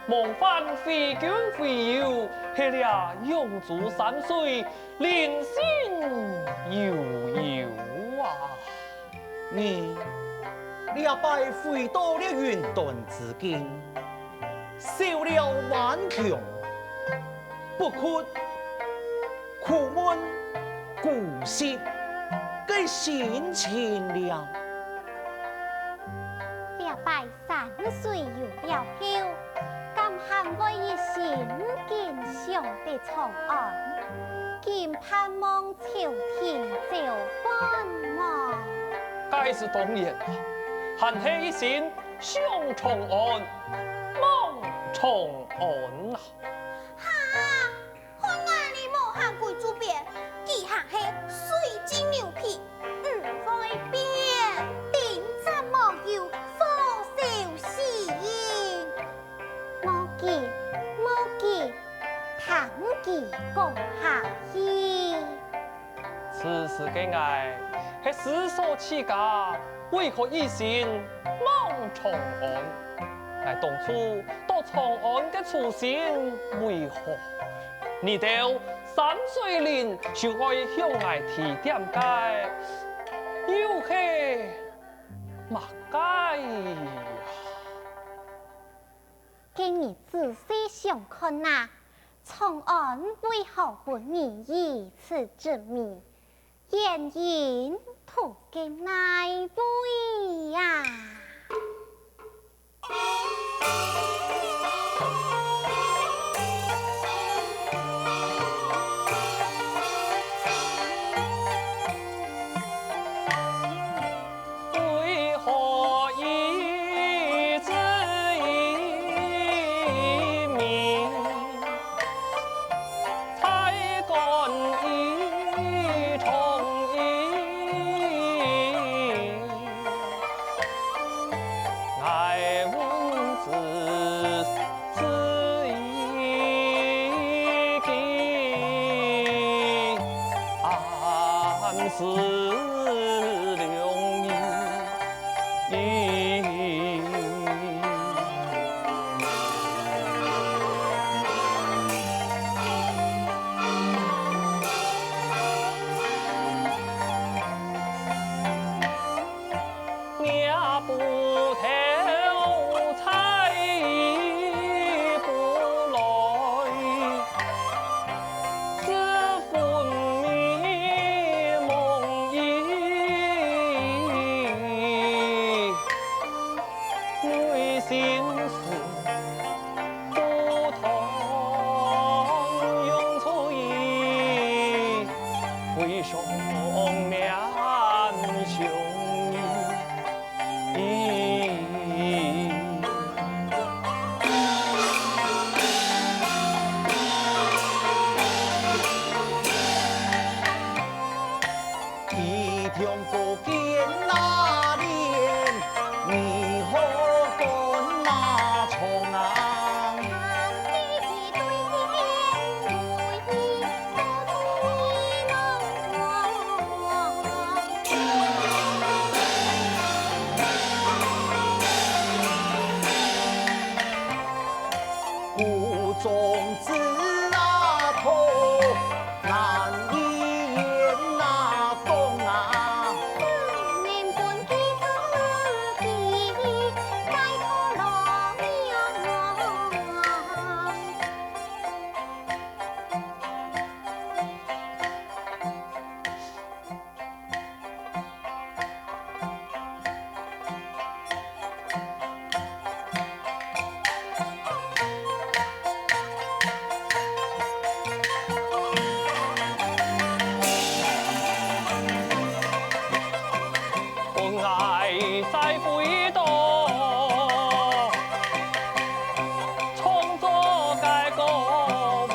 夢幻非君非友，係這永祖山水，靈仙悠悠啊！你這擺回到這雲端之境，少了頑強、不屈、苦悶、孤寂个心情了。這擺 山水遊了後，敢還會一心緊想著長安？今盼望朝廷照辦無？該係當然啊，還係一心想長安，望長安啊！哈！ 看𠊎這無閒歸主便，佢還係水浸牛皮，毋會變，頂站無油火燒身。無計，無計，聽佢講下去。 此時个𠊎，係思索自家為何一心望長安。𠊎當初到長安个初心為何？你兜山水嶺就愛向𠊎提點个，又係麼个啊？該你仔細想看啊，長安為何分你如此之美？ 原因在該哪位啊？无种子啊，痛，难以言啊，讲啊。人分佢痛啊，佢该痛咯。 分𠊎再回到創作个歌夢，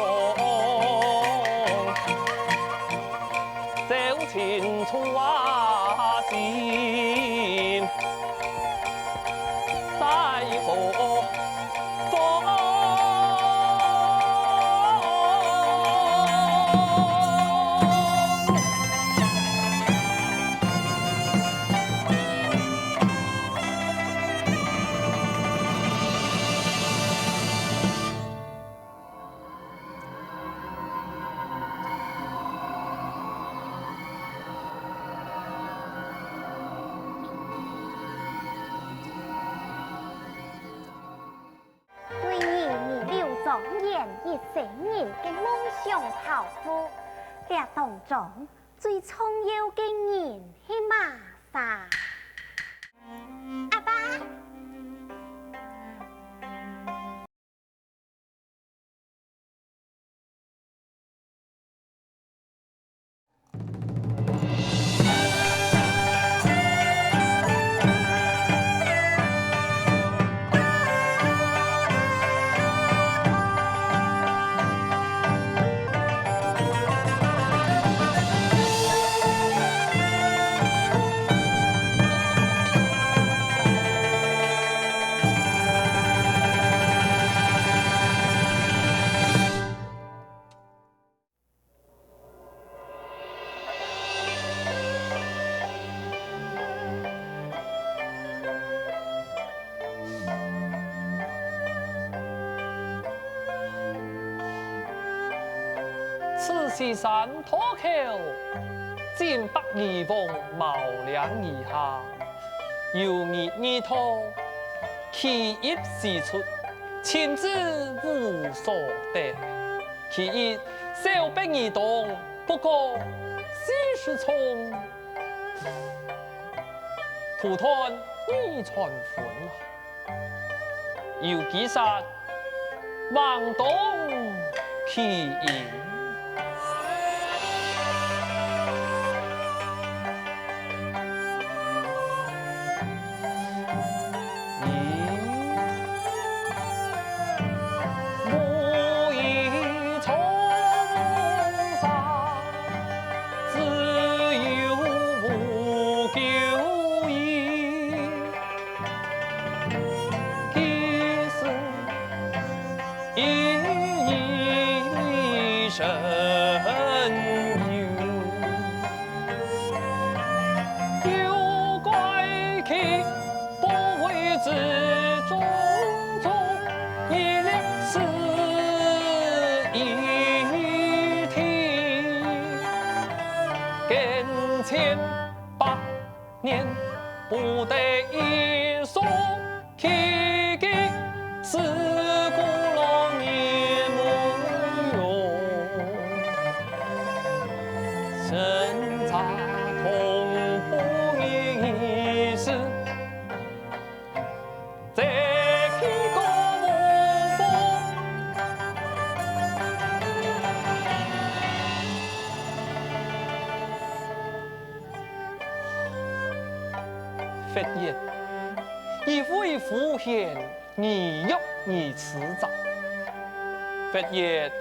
走進初夏心，再何方？ 对你預留莊園一生人个夢想抱負，這當中最重要个人係麼儕？阿爸。 此西山渡口，金白玉皇，茅嶺以下，有日二道，其一西出，盡知無所得。 其一小白魚洞，不過四十重，徒斷二寸分。有幾儕望當其影。 佛言：以為夫賢，而約而止者。佛曰：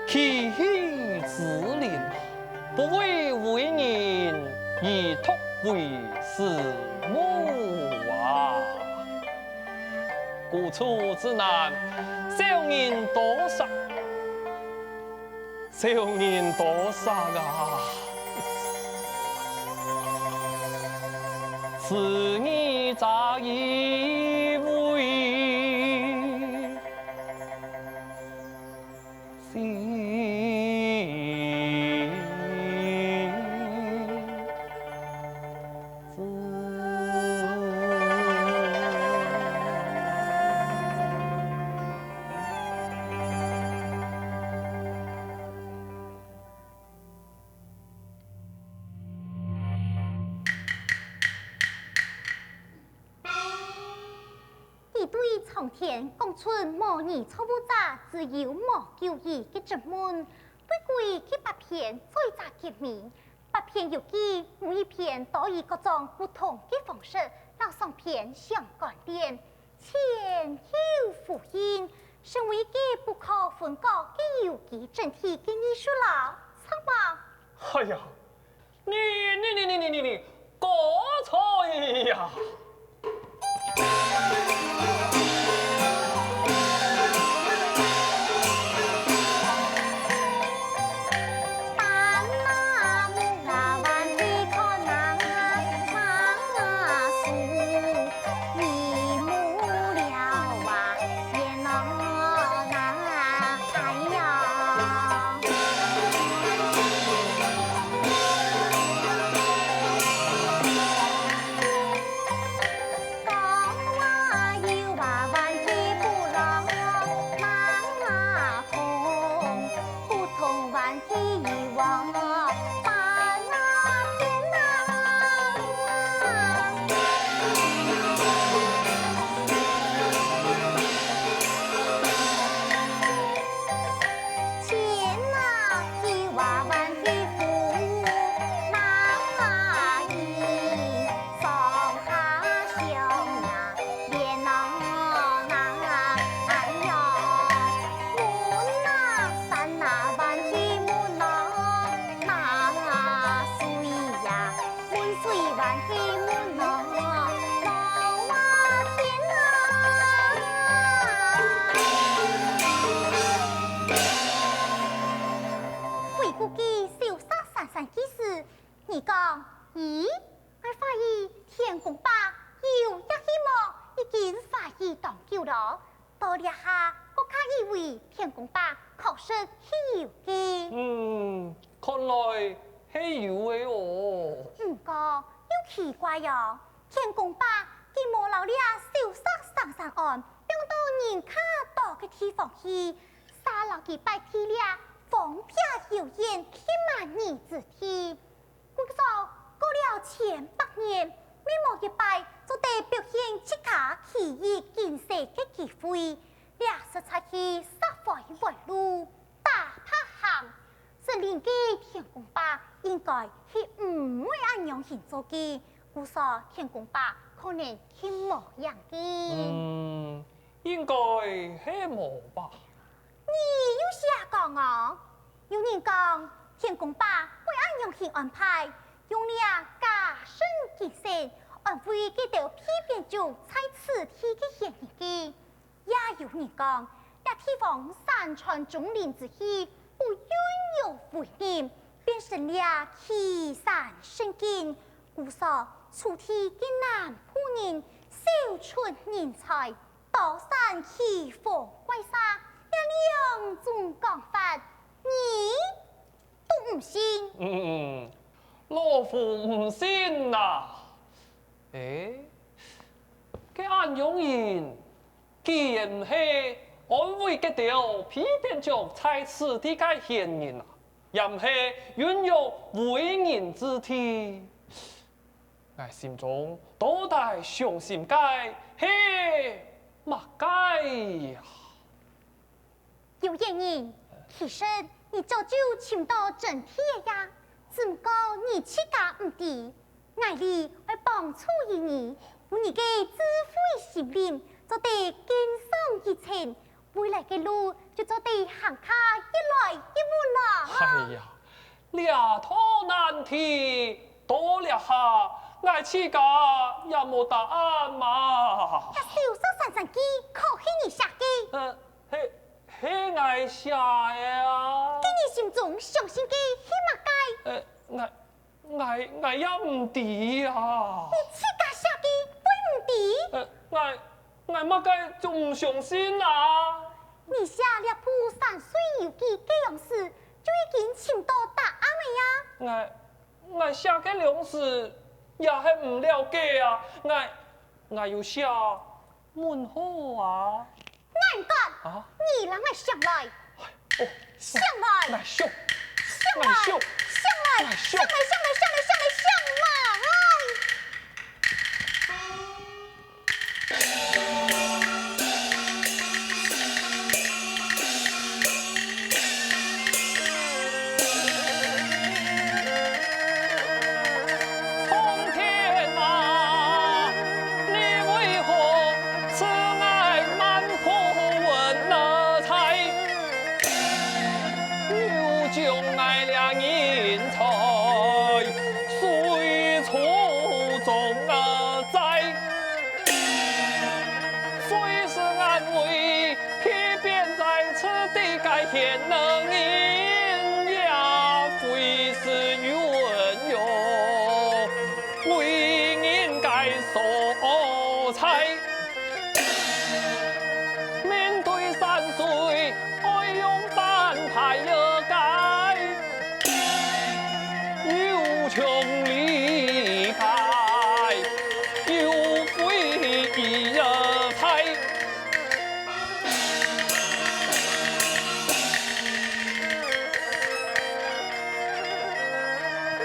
其氣之靈，不為為人，而獨為師母啊！ 故處之難，小人多煞，小人多煞啊！是義者以為，天講出無人造物者，只有無舊有个質問，對歸个八篇作者結尾，八篇遊記每一篇都以各種不同个方式摎上篇相關聯，前後呼應，成為一个不可分割个有機整體个藝術囉，著無？哎呀， 你你你你你你你，過獎呀！回顧佢瀟灑閃閃个事，你講，咦，𠊎懷疑天公伯有這希望已經懷疑當久囉。 到這下，閣較以為天公伯確實係有个。嗯，看來係有个哦。毋過，又奇怪哦，天公伯佢無摎這瀟灑閃閃案放到人較多个地方去，煞摎佢擺在這荒僻遙遠个蠻夷之地。 故所，過了千百年，乜無一擺做得表現自家奇異精神个機會。這實在係煞灰換路，打白行。識靈个天公伯應該係毋會恁樣形做个，故所天公伯可能係無影个。嗯，應該係無吧。 你又瞎講哦！有人講，天公伯會恁樣去安排，用這假神精神安慰該兜被騙族在此地个閒人个。也有人講，這地方山川竹林之地，不孕育為人，變成了奇山勝境，故所此地个南部人少出人才， 多產奇貨怪煞，這兩種講法，你都毋信？嗯，老夫毋信啊！欸，該恁樣人，既然毋係安慰該兜被騙族在此地个閒人啊，也毋係孕育為人之地， 𠊎心中到底傷心个係麼个啊？有緣人，其實你早就尋到真諦个呀，只毋過你自家毋知。𠊎這愛幫助於你，分你个智慧心靈，做得更上一層，未來个路就做得行較越來越穩囉。哎呀， 這道難題到這下，𠊎自家也無答案嘛。該瀟灑閃閃記可係你寫个？呃，係，係𠊎寫个啊。該你心中相信个係麼个？呃，𠊎，𠊎，𠊎也毋知啊。你自家寫个會毋知？呃，𠊎，𠊎麼个就毋相信啊。你寫這部山水遊記个樣時， 就已經尋到答案了呀。𠊎，𠊎寫个樣時也係毋了解啊。𠊎，𠊎有寫問號啊。難怪！啊？你摎𠊎上來！哦，上來！𠊎上！上來！𠊎上！上來！𠊎上！上來！上來！上來！上來！上來！上來！天能人也非是云哟，为人该所在。面对山水，爱用板排一改，有穷理解，有非一才。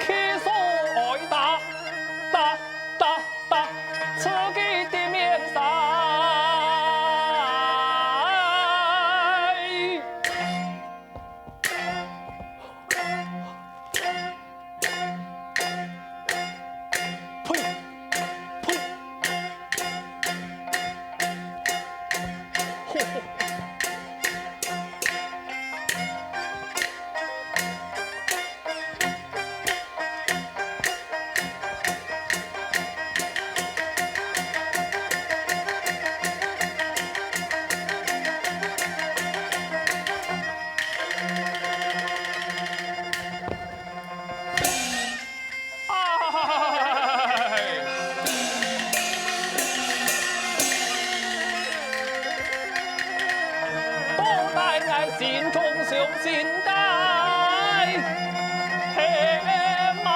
去所爱打，打，打，打，自己的面上。 呸！呸！吼吼！哎！都在我心中雄心肝，黑马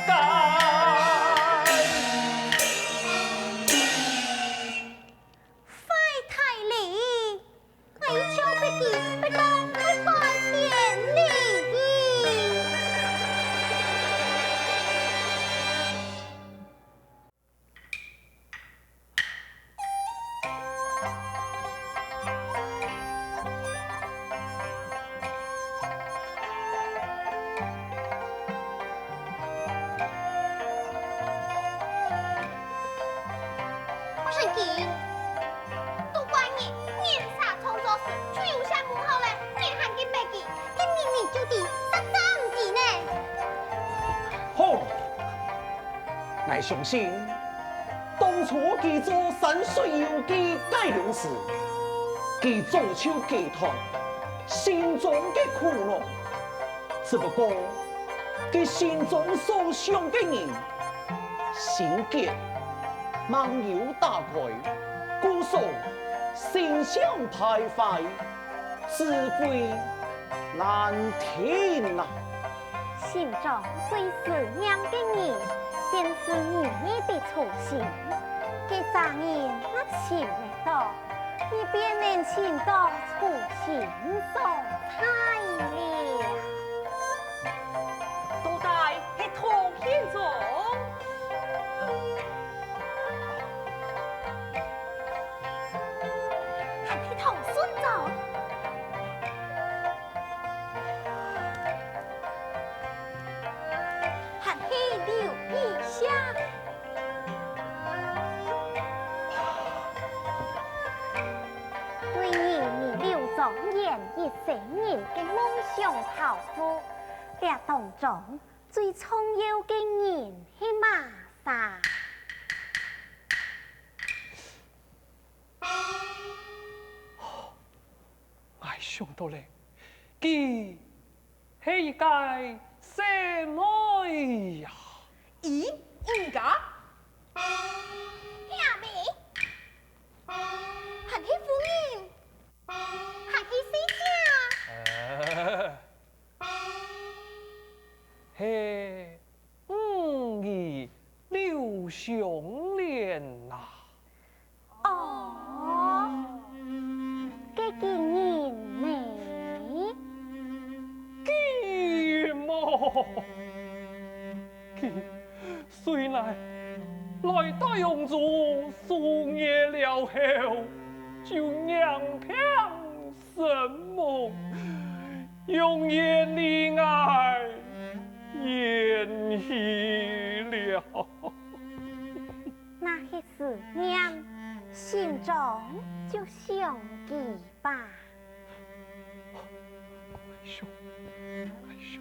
肝。 坏大礼，𠊎一朝不记，不当一番典礼。我神经！ 都怪你，年少创作诗，就有寫毋好咧，你還去逼佢，佢明明就知，實在毋知呢。好，𠊎相信，當初佢做《山水遊記》該年時，佢早就解脫心中个苦惱，只不過佢心中所想个人， 心結，吂有打開，故所心想敗壞，指揮難定啊！心中最思念个人，便是你的初心。該儕人若尋得到， 你便能尋到初心所在了。到底係討現狀，還係討順狀，還係留一下？ 為你，你柳宗遠一生人个夢想抱負，這當中最重要个人係麼儕？𠊎想到了，佢 係一個細妹呀。咦，人家？係阿姆？還係夫人？還係細姐？呃，係女兒柳湘蓮啊。 哦，該佢人呢？佢人麼？佢雖然來到揚州數月了後，就仰般身亡，永遠離𠊎遠去了。 那係思念，心中就想佢吧。哀傷，哀傷，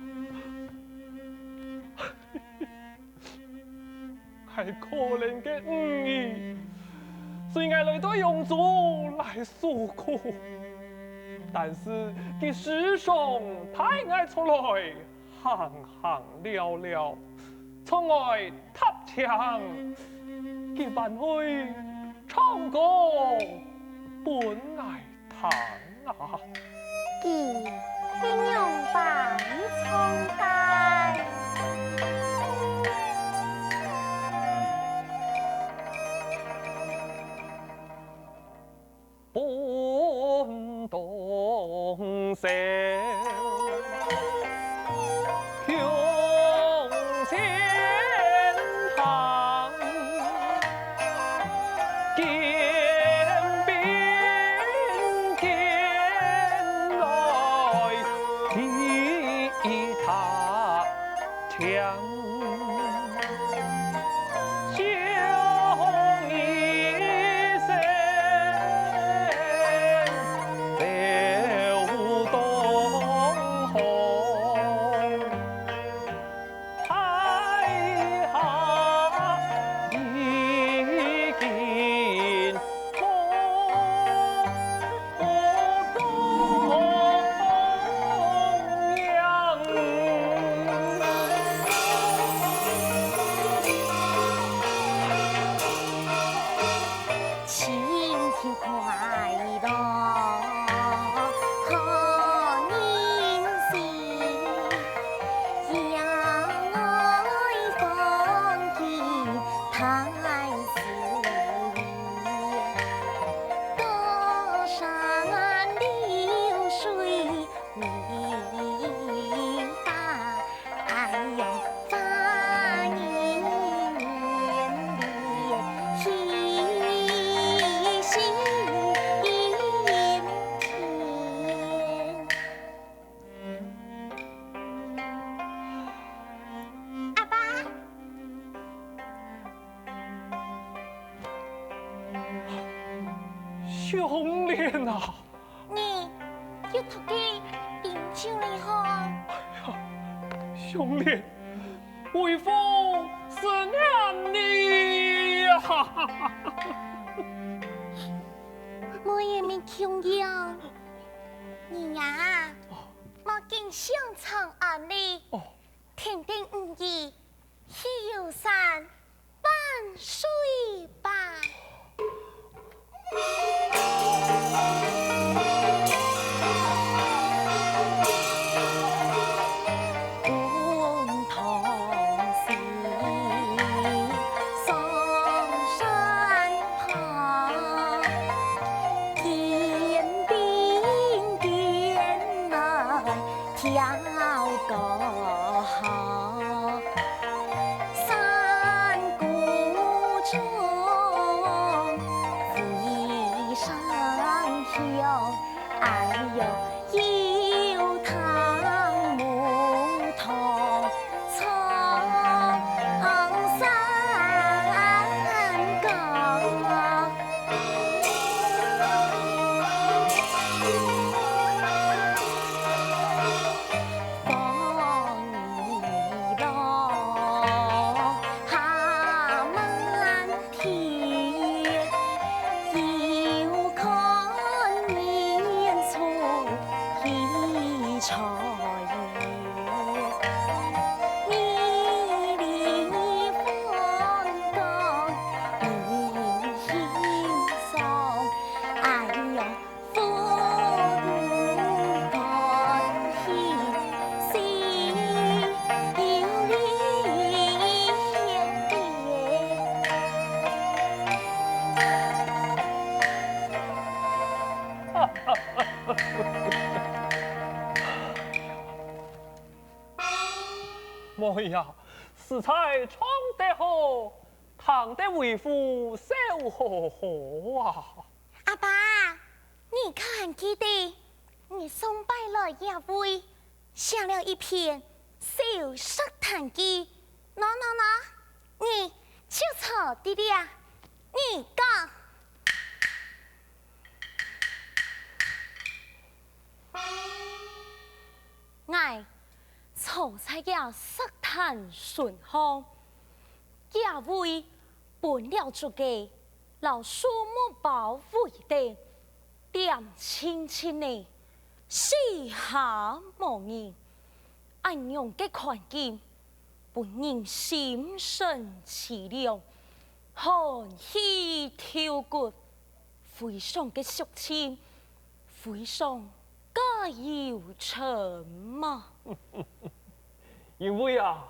哀可憐个女兒，隨𠊎來到揚州來訴苦。但是佢時常帶𠊎出來行行尞尞，在外踏青，佢還會唱歌分𠊎聽啊。佢係仰般唱个？阿爸，香蓮啊！你又讀个飲酒了吼？香蓮，為父思念你呀！無一面共樣，你呀，莫緊想長安哩。 天地無義，去遊山，萬歲吧！妹呀，實在唱得好，聽得為父笑呵呵啊！阿爸，你還記得你上擺來這位，寫了一篇《小石潭記》？喏喏喏，你就坐在這，你講。 𠊎坐在這石潭脣項，這位分了竹仔摎樹木包圍等，恬靜靜仔，四下無人，恁樣个環境，分人心生淒涼，寒氣透骨，非常个肅靜，非常个憂愁嘛。因為啊，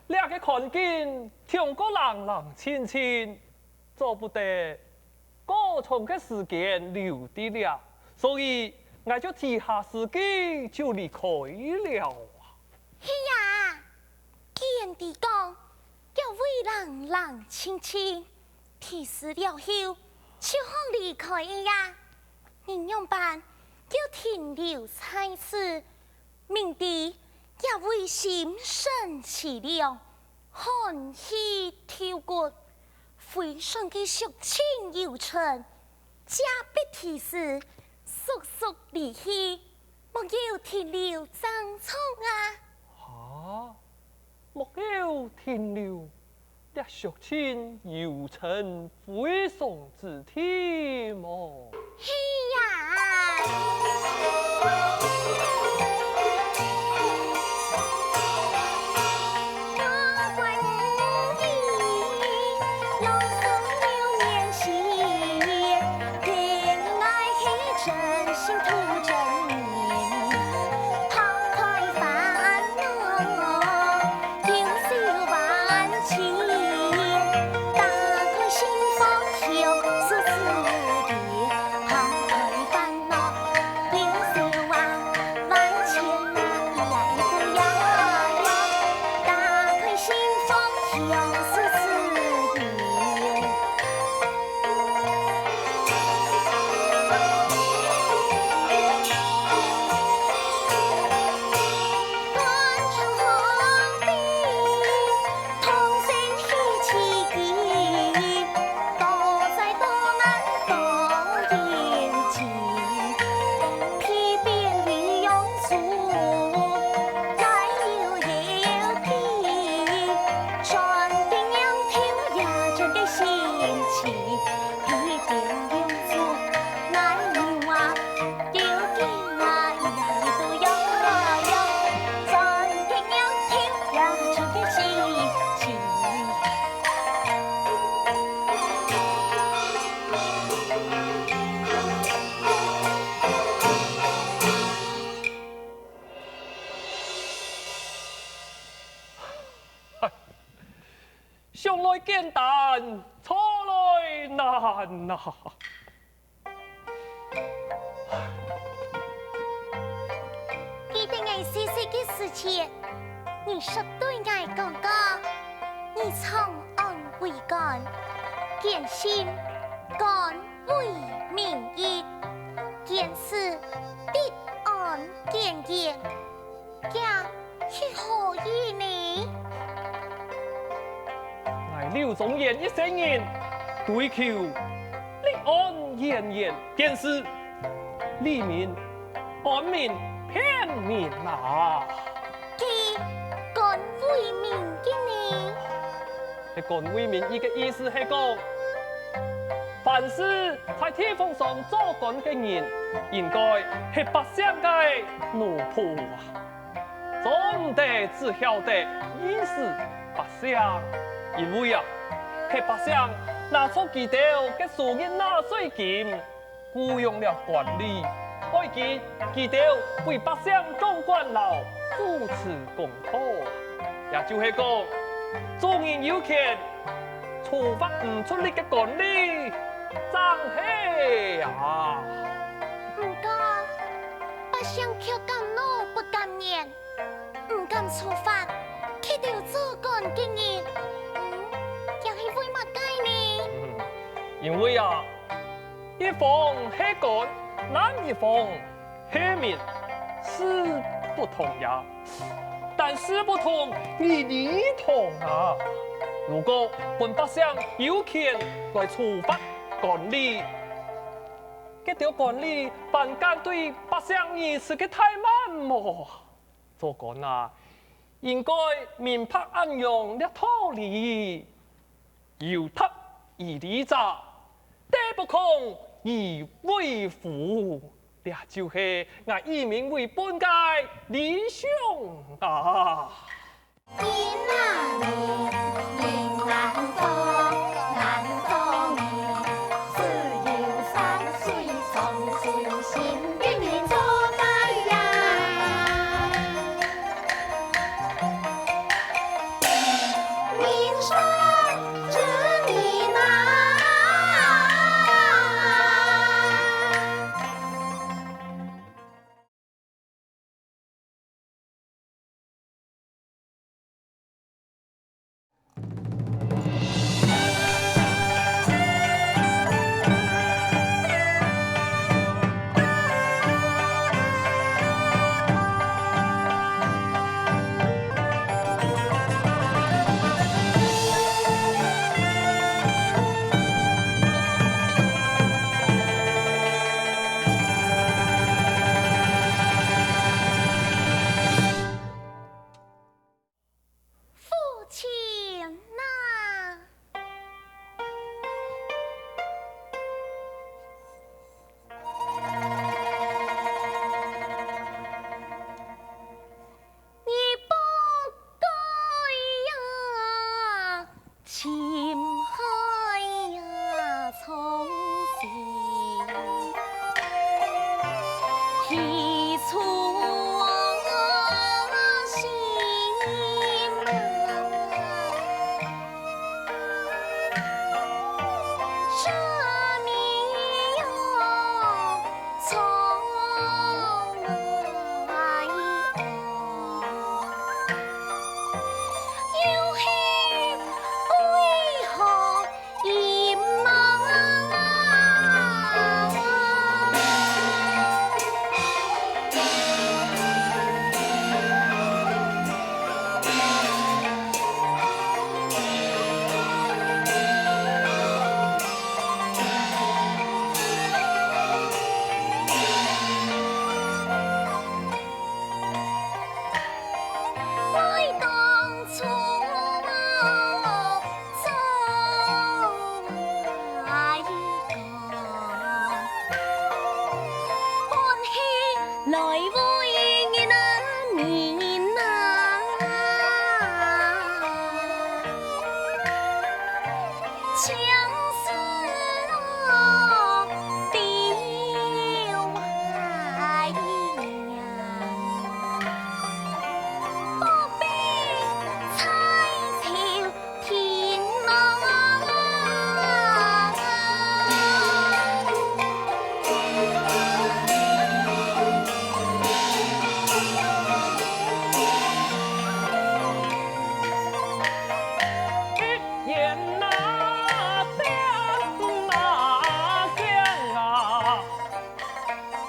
這个環境，像个冷冷清清， 做不得過長个時間留在這，所以𠊎就提下時機就離開了啊。係啊，既然知講，這位冷冷清清，提示了後，就好離開呀。你仰般又停留在此？ 明知這位心生淒涼，寒氣透骨，非常个肅靜有存，這必定是速速離去，莫有停留正著啊！哈？莫有停留？ 這肅靜有存非常之地麼？係呀！想來簡單，做來難啊！ 記得𠊎細細个時節，你識對𠊎講過，你長按為官，見信官為民意，見事必安見言。 這係何意呢？𠊎柳宗元一生人，追求立安、延年、建世、利民、安民、便民啊！佢官為民意呢？ 係官為民意个意思係講，凡事在地方上做官个人，應該係百姓个奴僕啊！做毋得只曉得意思百姓，因為啊，係百姓拿著佢兜个收入納稅金， 雇用了官吏，愛佢佢兜為百姓掌管摎主持公道。也就係講，做人有權，處罰毋出力个官吏，正係啊！毋過，百姓卻敢怒不敢言，毋敢處罰，佢兜做官个人，嗯，又係為麼个呢？因為啊， 一方係官，另一方係民，事不同也。但事不同，理理同啊！如果分百姓有權來處罰官吏，該兜官吏還敢對百姓如此个怠慢無？做官啊，應該明白恁樣這道理。 有達於理者，德不空而威乎！這就係𠊎以民為本个理想啊！父親啊！你不該呀！ 深海呀，傷心，起初心啊，这命呀，从来呀。 又是为何因啊？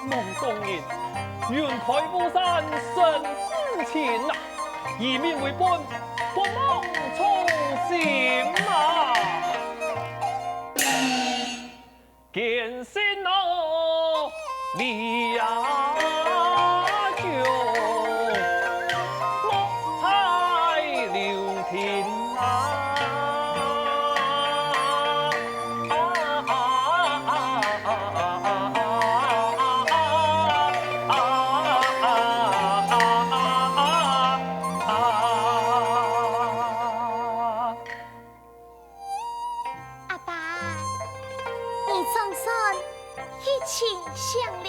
望当年，云开巫山神之情啊，以民为本，不忘初心啊！ 阿爸，你總算去尋相哩。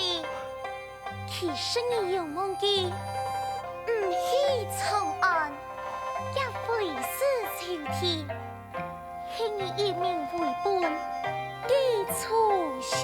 其實你仰望佢，毋去長安，也會死朝廷，係你以民為本，記初心。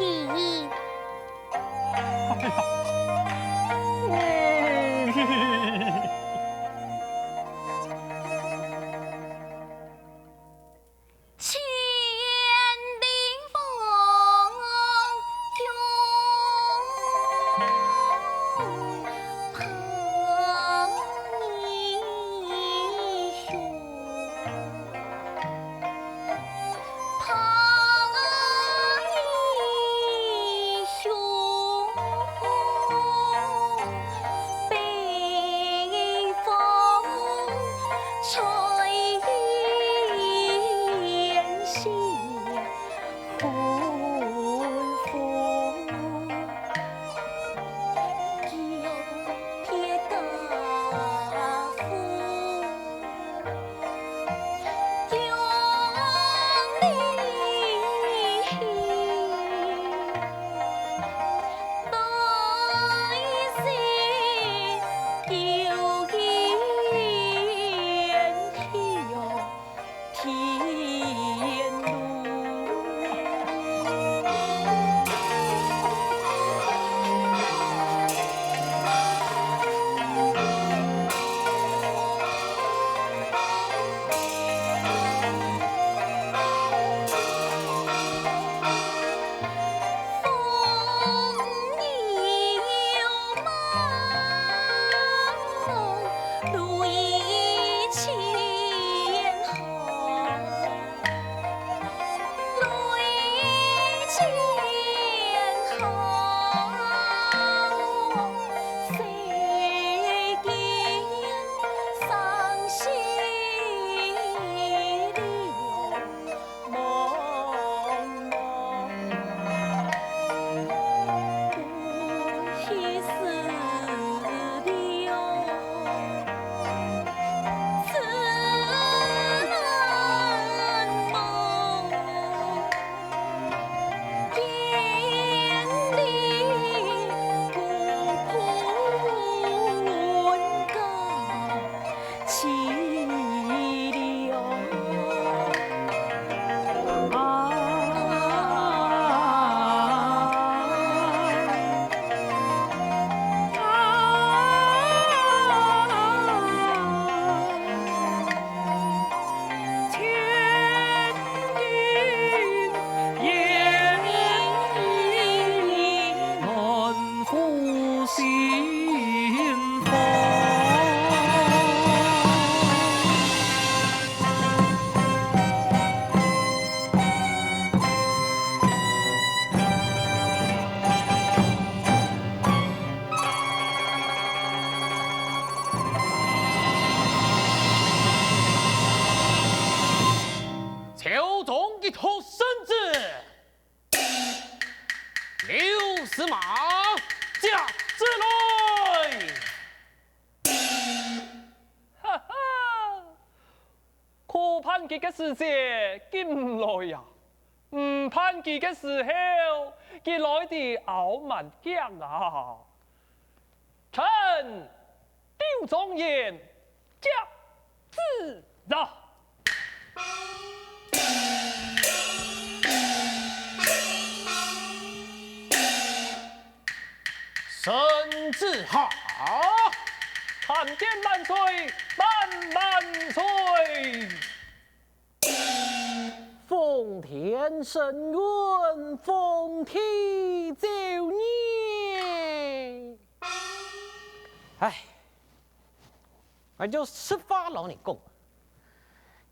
佢个時節，佢毋來啊！毋盼佢个時候，佢來得拗蠻驚啊！臣劉狀元接旨啊！ 圣旨下！参见万岁，万万岁！奉天承运，奉天奏乐。唉， 𠊎就實話摎你講，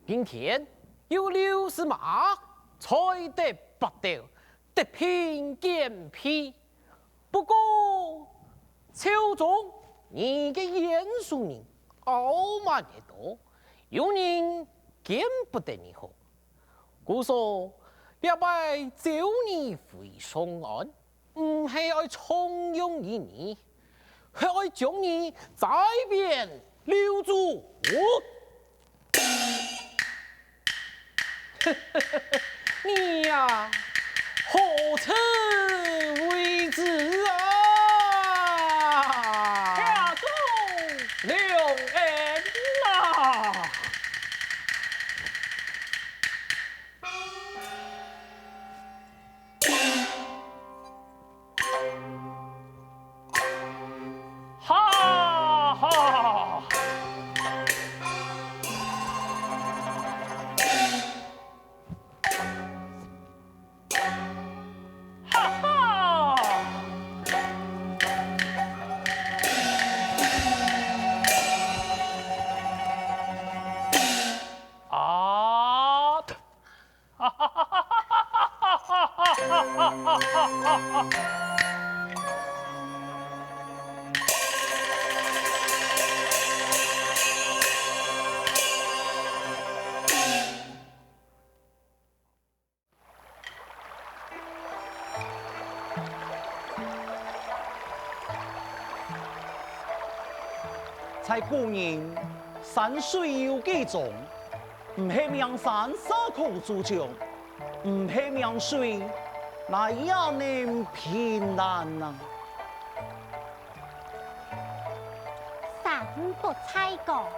今天有六十馬，賽得八斗，得並肩裘。不過，朝中你个袁紹人傲慢个多，有人見不得你好。故所，這擺召你回長安， 毋係愛重用於你，係愛將你再貶劉州。你呀，好自為之啊！謝主隆恩啊！ 哈哈！哈哈！啊！ 在古人《山水遊記》中， 毋係名山啥可築牆，毋係名水哪樣能平安啊？山不在高，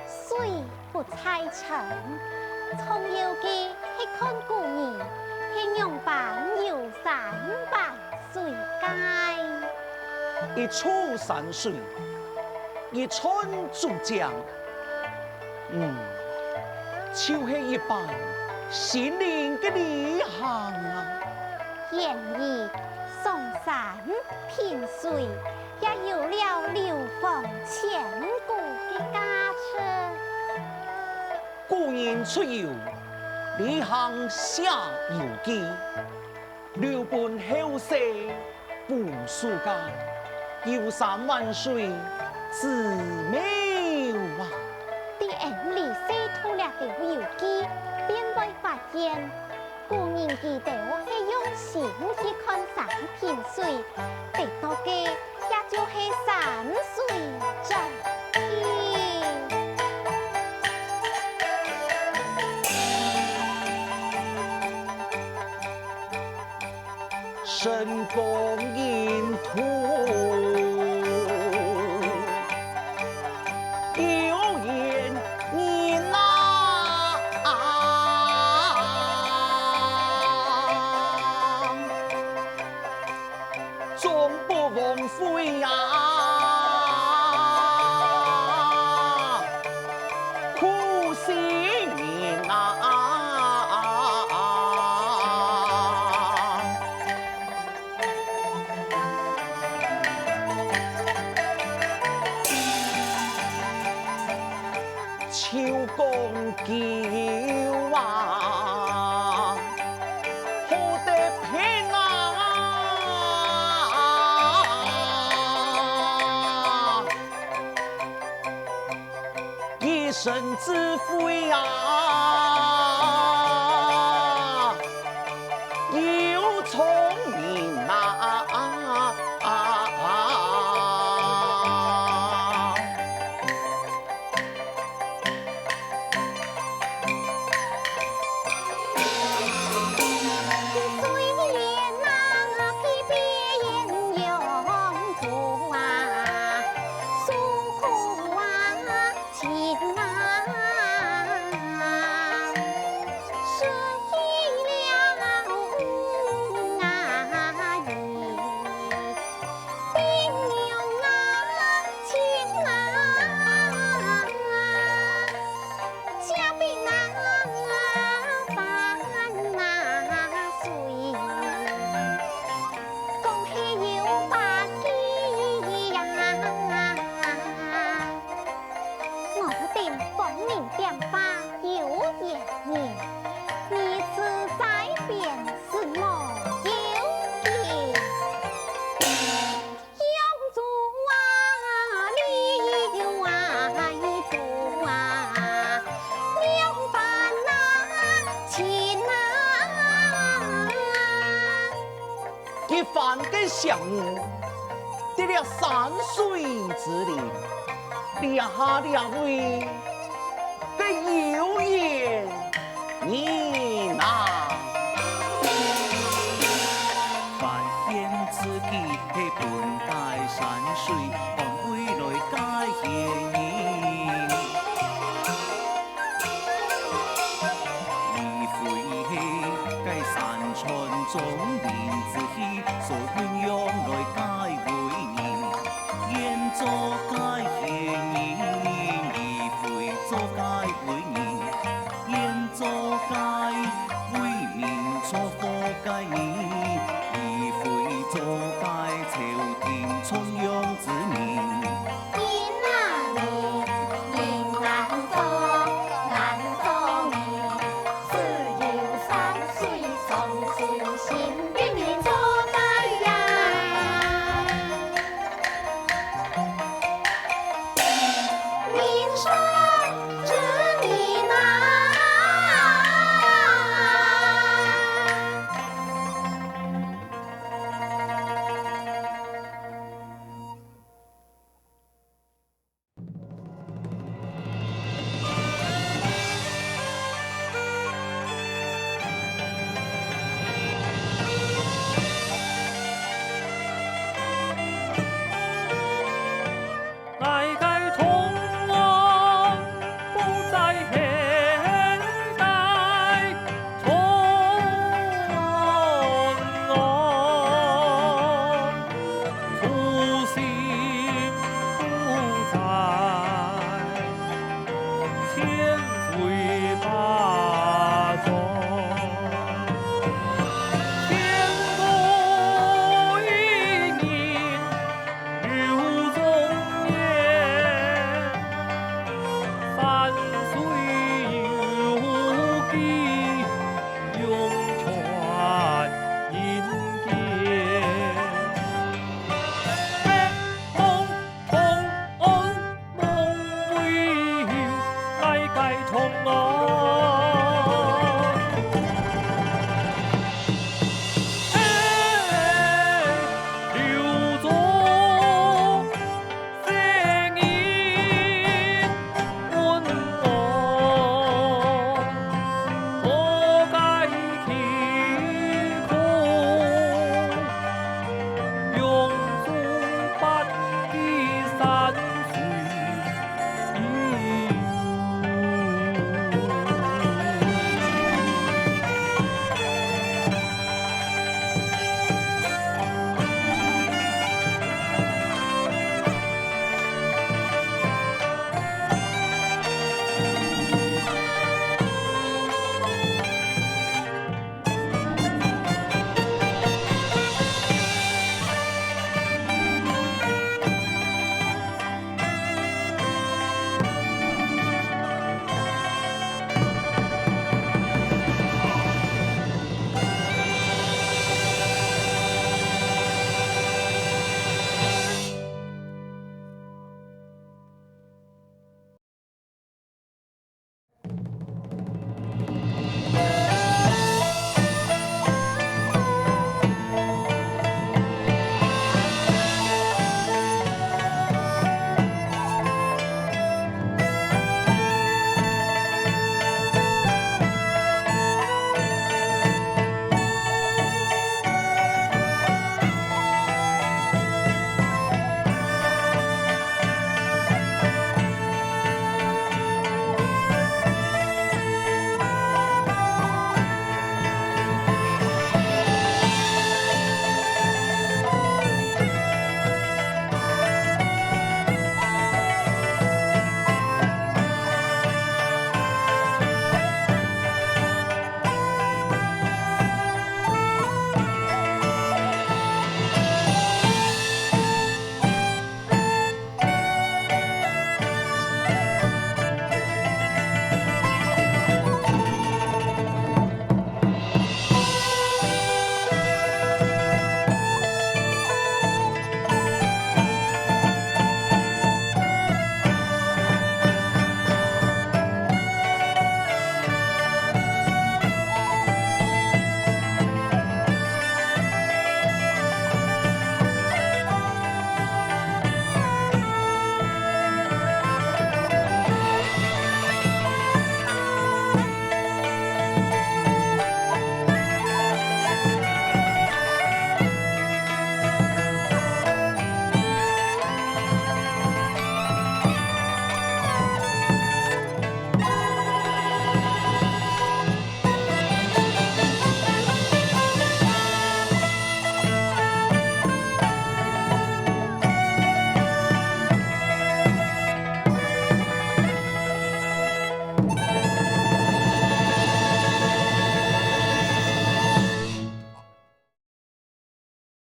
水不在深。《重遊記》係看古人係仰般遊山玩水个。一處山水， 一寸珠江，嗯，就係一般心靈个旅行啊。演繹上山品水，也有了流芳千古个價值。古人出遊，旅行寫遊記， 留分後世補暑个遊山玩水之妙啊！在𫣆俚細讀這兜遊記，便會發現，古人佢兜係用心去看山品水，得到个 也就係山水轉天。神功隐退，有緣人啊！ 终不枉费呀，苦心人啊！秋江九啊， 好得平啊！一身智慧啊，有聪明啊！个小人，在這山水之林，這下這位个有緣人啊！發現自己係本該山水，換位來該仙人。你非係該山川中的